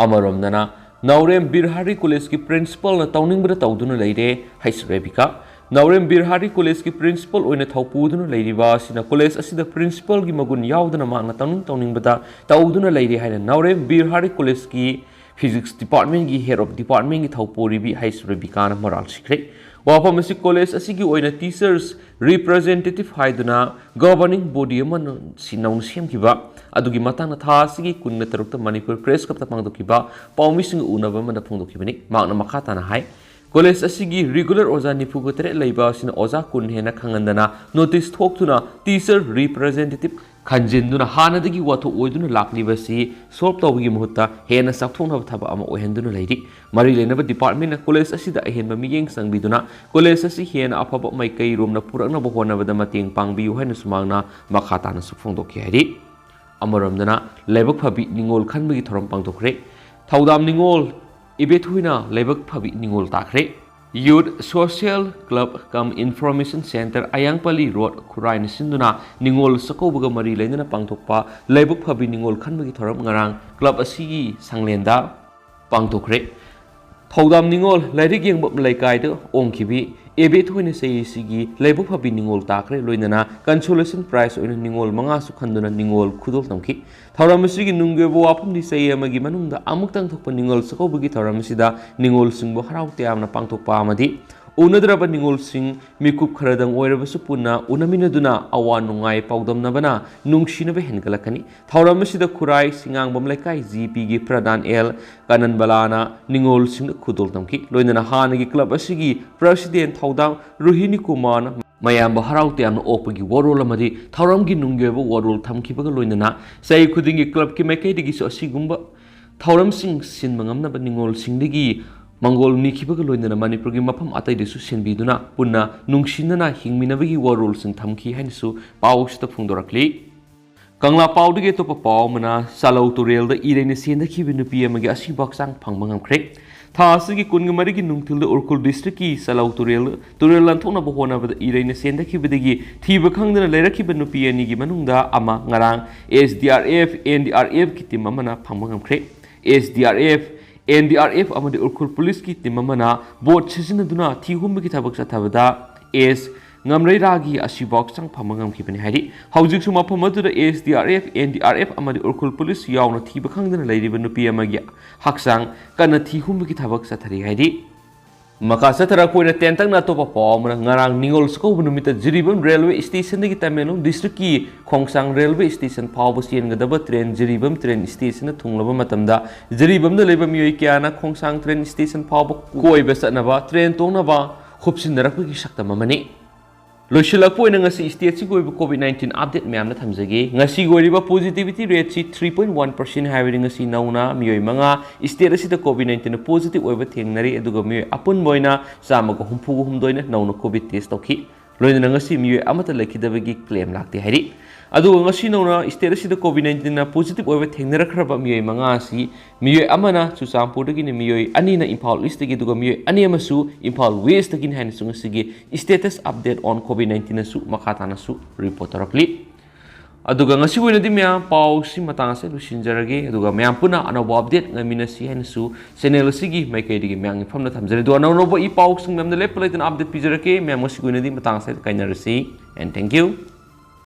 ꯑꯃꯔꯣꯝꯗꯅ, ꯅꯥꯎꯔꯦꯝ ꯕꯤꯔ ꯍꯔꯤ ꯀꯣꯂꯦꯖꯀꯤ ꯄ꯭ꯔꯤꯟꯁꯤꯄꯜꯅ ꯇꯧꯅꯤꯡꯕꯗ ꯇꯧꯗꯨꯅ ꯂꯩꯔꯦ, ꯍꯩꯁ ꯔꯦꯕꯤꯀꯥ꯫ ꯅꯥꯎꯔꯦꯝ ꯕꯤꯔ ꯍꯔꯤ ꯀꯣꯂꯦꯖꯀꯤ ꯄ꯭ꯔꯤꯟꯁꯤꯄꯜ ꯑꯣꯏꯅ ꯊꯧ ꯄꯨꯗꯨꯅ ꯂꯩꯔꯤꯕ ꯑꯁꯤꯅ ꯀꯣꯂꯦꯖ ꯑꯁꯤꯗ ꯄ꯭ꯔꯤꯟꯁꯤꯄꯜꯒꯤ ꯃꯒꯨꯟ ꯌꯥꯎꯗꯅ ꯃꯍꯥꯛꯅ ꯇꯧꯅꯤꯡ ꯇꯧꯅꯤꯡꯕꯗ ꯇꯧꯗꯨꯅ ꯂꯩꯔꯦ ꯍꯥꯏꯅ ꯅꯥꯎꯔꯦꯝ ꯕꯤꯔ ꯍꯔꯤ ꯀꯣꯂꯦꯖꯀꯤ ꯐꯤꯖꯤꯛꯁ ꯗꯤꯄꯥꯔꯠꯃꯦꯟꯒꯤ ꯍꯦꯗ ꯑꯣꯐ ꯗꯤꯄꯥꯔꯠꯃꯦꯟꯒꯤ ꯊꯧꯄꯨꯔꯤꯕꯤ ꯍꯩꯁ ꯔꯦꯕꯤꯀꯥꯅ ꯃꯔꯥꯜ ꯁꯤꯈ꯭ꯔꯦ꯫ ꯋꯥꯐꯝ ꯑꯁꯤ ꯀꯣꯂꯦꯖ ꯑꯁꯤꯒꯤ ꯑꯣꯏꯅ ꯇꯤꯆꯔꯁ ꯔꯤꯄ꯭ꯔꯖꯦꯟꯇꯦꯇꯤꯚ ꯍꯥꯏꯗꯨꯅ ꯒꯣꯚꯔꯅꯤꯡ ꯕꯣꯗꯤ ꯑꯃꯅ ꯁꯤ-, ꯅꯧꯅ ꯁꯦꯝꯈꯤꯕ ꯑꯗꯨꯒꯤ ꯃꯇꯥꯡꯗ ꯊꯥ ꯑꯁꯤꯒꯤ ꯀꯨꯟꯒ ꯇꯔꯨꯛꯇ ꯃꯅꯤꯄꯨꯔ ꯄ꯭ꯔꯦꯁ ꯀ꯭ꯂꯕꯇ ꯄꯥꯡꯊꯣꯛꯈꯤꯕ ꯄꯥꯎꯃꯤꯁꯤꯡꯒ ꯎꯅꯕ ꯑꯃꯗ ꯐꯣꯡꯗꯣꯛꯈꯤꯕꯅꯤ꯫ ꯃꯍꯥꯛꯅ ꯃꯈꯥ ꯇꯥꯅ ꯍꯥꯏ, ꯀꯣꯂꯦꯖ ꯑꯁꯤꯒꯤ ꯔꯤꯒꯨꯂꯔ ꯑꯣꯖꯥ ꯅꯤꯐꯨꯒ ꯇꯔꯦꯠ ꯂꯩꯕ ꯑꯁꯤꯅ ꯑꯣꯖꯥ ꯀꯨꯟ ꯍꯦꯟꯅ ꯈꯪꯍꯟꯗꯅ ꯅꯣꯇꯤꯁ ꯊꯣꯛꯇꯨꯅ ꯇꯤꯆꯔ ꯔꯤꯄ꯭ꯔꯖꯦꯟꯇꯦꯇꯤꯚ ꯈꯟꯖꯤꯟꯗꯨꯅ ꯍꯥꯟꯅꯗꯒꯤ ꯋꯥꯊꯣꯛ ꯑꯣꯏꯗꯨꯅ ꯂꯥꯛꯂꯤꯕ ꯑꯁꯤ ꯁꯣꯜꯕ ꯇꯧꯕꯒꯤ ꯃꯍꯨꯠꯇ ꯍꯦꯟꯅ ꯆꯥꯎꯊꯣꯛꯅꯕ ꯊꯕꯛ ꯑꯃ ꯑꯣꯏꯍꯟꯗꯨꯅ ꯂꯩꯔꯤ꯫ ꯃꯔꯤ ꯂꯩꯅꯕ ꯗꯤꯄꯥꯔꯠꯃꯦꯟꯅ ꯀꯣꯂꯦꯖ ꯑꯁꯤꯗ ꯑꯍꯦꯟꯕ ꯃꯤꯠꯌꯦꯡ ꯆꯪꯕꯤꯗꯨꯅ ꯀꯣꯂꯦꯖ ꯑꯁꯤ ꯍꯦꯟꯅ ꯑꯐꯕ ꯃꯥꯏꯀꯩꯔꯣꯝꯗ ꯄꯨꯔꯛꯅꯕ ꯍꯣꯠꯅꯕꯗ ꯃꯇꯦꯡ ꯄꯥꯡꯕꯤꯌꯨ ꯍꯥꯏꯅꯁꯨ ꯃꯍꯥꯛꯅ ꯃꯈꯥ ꯇꯥꯅꯁꯨ ꯐꯣꯡꯗꯣꯛꯈꯤ ꯍꯥꯏꯔꯤ꯫ ꯑꯃꯔꯣꯝꯗꯅ, ꯂꯥꯏꯕꯛ ꯐꯕꯤ ꯅꯤꯉꯣꯜ ꯈꯟꯕꯒꯤ ꯊꯧꯔꯝ ꯄꯥꯡꯊꯣꯛꯈ꯭ꯔꯦ꯫ ꯊꯧꯗꯥꯝ ꯅꯤꯉꯣꯜ ꯏꯕꯦꯊꯣꯏꯅ ꯂꯥꯏꯕꯛ ꯐꯕꯤ ꯅꯤꯉꯣꯜ ꯇꯥꯈ꯭ꯔꯦ꯫ ꯌꯨꯠ ꯁꯣꯁꯤꯌꯦꯜ ꯀ꯭ꯂꯕ ꯀꯝ ꯏꯟꯐꯣꯔꯃꯦꯁꯟ ꯁꯦꯟꯇꯔ, ꯑꯌꯥꯡꯄꯜꯂꯤ ꯔꯣꯗ, ꯈꯨꯔꯥꯏꯅ ꯁꯤꯟꯗꯨꯅ ꯅꯤꯉꯣꯜ ꯆꯥꯛꯀꯧꯕꯒ ꯃꯔꯤ ꯂꯩꯅꯅ ꯄꯥꯡꯊꯣꯛꯄ ꯂꯥꯏꯕꯛ ꯐꯕꯤ ꯅꯤꯉꯣꯜ ꯈꯟꯕꯒꯤ ꯊꯧꯔꯝ ꯉꯔꯥꯡ ꯀ꯭ꯂꯕ ꯑꯁꯤꯒꯤ ꯁꯪꯂꯦꯟꯗ ꯄꯥꯡꯊꯣꯛꯈ꯭ꯔꯦ꯫ ꯊꯧꯗꯥꯝ ꯅꯤꯉꯣꯜ ꯂꯥꯏꯔꯤꯛ ꯌꯦꯡꯕꯝ ꯂꯩꯀꯥꯏꯗ ꯑꯣꯡꯈꯤꯕꯤ ꯑꯦꯕꯦꯊꯣꯏꯅ ꯆꯍꯤ ꯑꯁꯤꯒꯤ ꯂꯥꯏꯕꯛ ꯐꯕꯤ ꯅꯤꯉꯣꯜ ꯇꯥꯈ꯭ꯔꯦ, ꯂꯣꯏꯅꯅ ꯀꯟꯁꯣꯂꯦꯁꯟ ꯄ꯭ꯔꯥꯏꯖ ꯑꯣꯏꯅ ꯅꯤꯉꯣꯜ ꯃꯉꯥꯁꯨ ꯈꯟꯗꯨꯅ ꯅꯤꯉꯣꯜ ꯈꯨꯗꯣꯜ ꯇꯝꯈꯤ꯫ ꯊꯧꯔꯝ ꯑꯁꯤꯒꯤ ꯅꯨꯡꯒꯤ ꯑꯣꯏꯕ ꯋꯥꯐꯝꯗꯤ ꯆꯍꯤ ꯑꯃꯒꯤ ꯃꯅꯨꯡꯗ ꯑꯃꯨꯛꯇꯪ ꯊꯣꯛꯄ ꯅꯤꯉꯣꯜ ꯆꯥꯛꯀꯧꯕꯒꯤ ꯊꯧꯔꯝ ꯑꯁꯤꯗ ꯅꯤꯉꯣꯜꯁꯤꯡꯕꯨ ꯍꯔꯥꯎ ꯇꯌꯥꯝꯅ ꯄꯥꯡꯊꯣꯛꯄ ꯑꯃꯗꯤ ꯎꯅꯗ꯭ꯔꯕ ꯅꯤꯉꯣꯜꯁꯤꯡ ꯃꯤꯀꯨꯞ ꯈꯔꯗꯪ ꯑꯣꯏꯔꯕꯁꯨ ꯄꯨꯟꯅ ꯎꯅꯃꯤꯟꯅꯗꯨꯅ ꯑꯋꯥ ꯅꯨꯡꯉꯥꯏ ꯄꯥꯎꯗꯝꯅꯕꯅ ꯅꯨꯡꯁꯤꯅꯕ ꯍꯦꯟꯒꯠꯂꯛꯀꯅꯤ꯫ ꯊꯧꯔꯝ ꯑꯁꯤꯗ ꯈꯨꯔꯥꯏ ꯁꯤꯉꯥꯡꯕꯝ ꯂꯩꯀꯥꯏ ꯖꯤ ꯄꯤꯒꯤ ꯄ꯭ꯔꯙꯥꯟ ꯑꯦꯜ ꯀꯥꯅꯟꯕꯂꯥꯅ ꯅꯤꯉꯣꯜꯁꯤꯡꯗ ꯈꯨꯗꯣꯜ ꯇꯝꯈꯤ꯫ ꯂꯣꯏꯅꯅ ꯍꯥꯟꯅꯒꯤ ꯀ꯭ꯂꯕ ꯑꯁꯤꯒꯤ ꯄ꯭ꯔꯁꯤꯗꯦꯟ ꯊꯧꯗꯥꯝ ꯔꯣꯍꯤꯅꯤ ꯀꯨꯃꯥꯔꯅ ꯃꯌꯥꯝꯕꯨ ꯍꯔꯥꯎ ꯇꯌꯥꯝꯅ ꯑꯣꯛꯄꯒꯤ ꯋꯥꯔꯣꯜ ꯑꯃꯗꯤ ꯊꯧꯔꯝꯒꯤ ꯅꯨꯡꯒꯤ ꯑꯣꯏꯕ ꯋꯥꯔꯣꯜ ꯊꯝꯈꯤꯕꯒ ꯂꯣꯏꯅꯅ ꯆꯍꯤ ꯈꯨꯗꯤꯡꯒꯤ ꯀ꯭ꯂꯕꯀꯤ ꯃꯥꯏꯀꯩꯗꯒꯤꯁꯨ ꯑꯁꯤꯒꯨꯝꯕ ꯊꯧꯔꯝꯁꯤꯡ ꯁꯤꯟꯕ ꯉꯝꯅꯕ ꯅꯤꯉꯣꯜꯁꯤꯡꯗꯒꯤ ꯃꯪꯒꯣꯜ ꯅꯤꯈꯤꯕꯒ ꯂꯣꯏꯅꯅ ꯃꯅꯤꯄꯨꯔꯒꯤ ꯃꯐꯝ ꯑꯇꯩꯗꯁꯨ ꯁꯤꯟꯕꯤꯗꯨꯅ ꯄꯨꯟꯅ ꯅꯨꯡꯁꯤꯅꯅ ꯍꯤꯡꯃꯤꯟꯅꯕꯒꯤ ꯋꯥꯔꯣꯜꯁꯤꯡ ꯊꯝꯈꯤ ꯍꯥꯏꯅꯁꯨ ꯄꯥꯎ ꯑꯁꯤꯗ ꯐꯣꯡꯗꯣꯔꯛꯂꯤ꯫ ꯀꯪꯂꯥ ꯄꯥꯎꯗꯒꯤ ꯑꯇꯣꯞꯄ ꯄꯥꯎ ꯑꯃꯅ ꯆꯥꯂꯧ ꯇꯨꯔꯦꯜꯗ ꯏꯔꯩꯅ ꯆꯦꯟꯊꯈꯤꯕ ꯅꯨꯄꯤ ꯑꯃꯒꯤ ꯑꯁꯤꯕ ꯍꯛꯆꯥꯡ ꯐꯪꯕ ꯉꯝꯈ꯭ꯔꯦ꯫ ꯊꯥ ꯑꯁꯤꯒꯤ ꯀꯨꯟꯒ ꯃꯔꯤꯒꯤ ꯅꯨꯡꯊꯤꯜꯗ ꯎꯔꯈꯨꯜ ꯗꯤꯁꯇ꯭ꯔꯤꯛꯀꯤ ꯆꯥꯂꯧ ꯇꯨꯔꯦꯜ, ꯇꯨꯔꯦꯜ ꯂꯥꯟꯊꯣꯛꯅꯕ ꯍꯣꯠꯅꯕꯗ ꯏꯔꯩꯅ ꯆꯦꯟꯊꯈꯤꯕꯗꯒꯤ ꯊꯤꯕ ꯈꯪꯗꯅ ꯂꯩꯔꯛꯈꯤꯕ ꯅꯨꯄꯤ ꯑꯅꯤꯒꯤ ꯃꯅꯨꯡꯗ ꯑꯃ ꯉꯔꯥꯡ S D R F, N D R F ꯀꯤ ꯇꯤꯝ ꯑꯃꯅ ꯐꯪꯕ ꯉꯝꯈ꯭ꯔꯦ꯫ S D R F, N D R F ꯑꯃꯗꯤ ꯎꯔꯈꯨꯜ ꯄꯨꯂꯤꯁꯀꯤ ꯇꯤꯝ ꯑꯃꯅ ꯕꯣꯠ ꯁꯤꯖꯤꯟꯅꯗꯨꯅ ꯊꯤ ꯍꯨꯝꯕꯒꯤ ꯊꯕꯛ ꯆꯠꯊꯕꯗ ꯑꯦꯁ ꯉꯝꯔꯩꯔꯥꯒꯤ ꯑꯁꯤꯕ ꯍꯛꯆꯥꯡ ꯐꯪꯕ ꯉꯝꯈꯤꯕꯅꯤ ꯍꯥꯏꯔꯤ꯫ ꯍꯧꯖꯤꯛꯁꯨ ꯃꯐꯝ ꯑꯗꯨꯗ S D R F, N D R F ꯑꯃꯗꯤ ꯎꯔꯈꯨꯜ ꯄꯨꯂꯤꯁ ꯌꯥꯎꯅ ꯊꯤꯕ ꯈꯪꯗꯅ ꯂꯩꯔꯤꯕ ꯅꯨꯄꯤ ꯑꯃꯒꯤ ꯍꯛꯆꯥꯡ ꯀꯟꯅ ꯊꯤ ꯍꯨꯝꯕꯒꯤ ꯊꯕꯛ ꯆꯠꯊꯔꯤ ꯍꯥꯏꯔꯤ꯫ ꯃꯈꯥ ꯆꯠꯊꯔꯛꯄ ꯑꯣꯏꯅ ꯇꯦꯟꯇꯛꯅ ꯑꯇꯣꯞꯄ ꯄꯥꯎ ꯑꯃꯅ ꯉꯔꯥꯡ ꯅꯤꯉꯣꯜ ꯆꯥꯛꯀꯧꯕ ꯅꯨꯃꯤꯠꯇ ꯖꯤꯔꯤꯕꯥꯝ ꯔꯦꯜꯋꯦ ꯁ꯭ꯇꯦꯁꯟꯗꯒꯤ ꯇꯃꯦꯡꯂꯣꯡ ꯗꯤꯁꯇ꯭ꯔꯤꯛꯀꯤ ꯈꯣꯡꯁꯥꯡ ꯔꯦꯜꯋꯦ ꯁ꯭ꯇꯦꯁꯟ ꯐꯥꯎꯕ ꯆꯦꯟꯒꯗꯕ ꯇ꯭ꯔꯦꯟ ꯖꯤꯔꯤꯕꯥꯝ ꯇ꯭ꯔꯦꯟ ꯁ꯭ꯇꯦꯁꯟꯗ ꯊꯨꯡꯂꯕ ꯃꯇꯝꯗ ꯖꯤꯔꯤꯕꯥꯝꯗ ꯂꯩꯕ ꯃꯤꯑꯣꯏ ꯀꯌꯥꯅ ꯈꯣꯡꯁꯥꯡ ꯇ꯭ꯔꯦꯟ ꯁ꯭ꯇꯦꯁꯟ ꯐꯥꯎꯕ ꯀꯣꯏꯕ ꯆꯠꯅꯕ, ꯇ꯭ꯔꯦꯟ ꯇꯣꯡꯅꯕ ꯍꯨꯞꯆꯤꯟꯅꯔꯛꯄꯒꯤ ꯁꯛꯇꯝ ꯑꯃꯅꯤ꯫ ꯂꯣꯏꯁꯤꯜꯂꯛꯄ ꯑꯣꯏꯅ ꯉꯁꯤ ꯁ꯭ꯇꯦꯠꯁꯤꯒꯤ ꯑꯣꯏꯕ COVID nineteen ꯑꯞꯗꯦꯠ ꯃꯌꯥꯝꯅ ꯊꯝꯖꯒꯦ꯫ ꯉꯁꯤꯒꯤ ꯑꯣꯏꯔꯤꯕ positivity ꯔꯦꯠꯁꯤ three point one percent ꯍꯥꯏꯕꯗꯤ ꯉꯁꯤ ꯅꯧꯅ ꯃꯤꯑꯣꯏ ꯃꯉꯥ ꯁ꯭ꯇꯦꯠ ꯑꯁꯤꯗ COVID nineteen ꯄꯣꯖꯤꯇꯤꯚ ꯑꯣꯏꯕ ꯊꯦꯡꯅꯔꯤ, ꯑꯗꯨꯒ ꯃꯤꯑꯣꯏ ꯑꯄꯨꯟꯕ ꯑꯣꯏꯅ ꯆꯥꯝꯃꯒ ꯍꯨꯝꯐꯨꯒ ꯍꯨꯝꯗꯣꯏꯅ ꯅꯧꯅ ꯀꯣꯚꯤꯗ ꯇꯦꯁ ꯇꯧꯈꯤ꯫ ꯂꯣꯏꯅꯅ ꯉꯁꯤ ꯃꯤꯑꯣꯏ ꯑꯃꯠꯇ ꯂꯩꯈꯤꯗꯕꯒꯤ ꯀ꯭ꯂꯦꯝ ꯂꯥꯛꯇꯦ ꯍꯥꯏꯔꯤ꯫ ꯑꯗꯨꯒ ꯉꯁꯤ ꯅꯧꯅ ꯁ꯭ꯇꯦꯠ ꯑꯁꯤꯗ COVID nineteenꯅ ꯄꯣꯖꯤꯇꯤꯚ ꯑꯣꯏꯕ ꯊꯦꯡꯅꯔꯛꯈ꯭ꯔꯕ ꯃꯤꯑꯣꯏ ꯃꯉꯥ ꯑꯁꯤ ꯃꯤꯑꯣꯏ ꯑꯃꯅ ꯆꯨꯔꯆꯥꯟꯄꯨꯔꯗꯒꯤꯅꯤ, ꯃꯤꯑꯣꯏ ꯑꯅꯤꯅ ꯏꯝꯐꯥꯜ ꯏꯁꯇꯒꯤ, ꯑꯗꯨꯒ ꯃꯤꯑꯣꯏ ꯑꯅꯤ ꯑꯃꯁꯨ ꯏꯝꯐꯥꯜ ꯋꯦꯁꯇꯒꯤꯅꯤ ꯍꯥꯏꯅꯁꯨ ꯉꯁꯤꯒꯤ status update on COVID nineteenꯅꯁꯨ ꯃꯈꯥ ꯇꯥꯅꯁꯨ ꯔꯤꯄꯣꯔꯠ ꯇꯧꯔꯛꯂꯤ꯫ ꯑꯗꯨꯒ ꯉꯁꯤꯒꯤ ꯑꯣꯏꯅꯗꯤ ꯃꯌꯥꯝ ꯄꯥꯎꯁꯤ ꯃꯇꯥꯡ ꯑꯁꯤꯗ ꯂꯣꯏꯁꯤꯟꯖꯔꯒꯦ, ꯑꯗꯨꯒ ꯃꯌꯥꯝ ꯄꯨꯟꯅ ꯑꯅꯧꯕ ꯑꯞꯗꯦꯠ ꯉꯥꯏꯃꯤꯟꯅꯁꯤ ꯍꯥꯏꯅꯁꯨ ꯆꯦꯅꯦꯜ ꯑꯁꯤꯒꯤ ꯃꯥꯏꯀꯩꯗꯒꯤ ꯃꯌꯥꯝꯒꯤ ꯃꯐꯝꯗ ꯊꯝꯖꯔꯤ꯫ ꯑꯗꯨꯒ ꯑꯅꯧ ꯑꯅꯧꯕ ꯏ ꯄꯥꯎꯁꯤꯡ ꯃꯌꯥꯝꯗ ꯂꯦꯞꯄ ꯂꯩꯇꯅ ꯑꯞꯗꯦꯠ ꯄꯤꯖꯔꯛꯀꯦ꯫ ꯃꯌꯥꯝ ꯉꯁꯤꯒꯤ ꯑꯣꯏꯅꯗꯤ ꯃꯇꯥꯡ ꯑꯁꯤꯗ ꯀꯥꯏꯅꯔꯁꯤ, and thank you꯫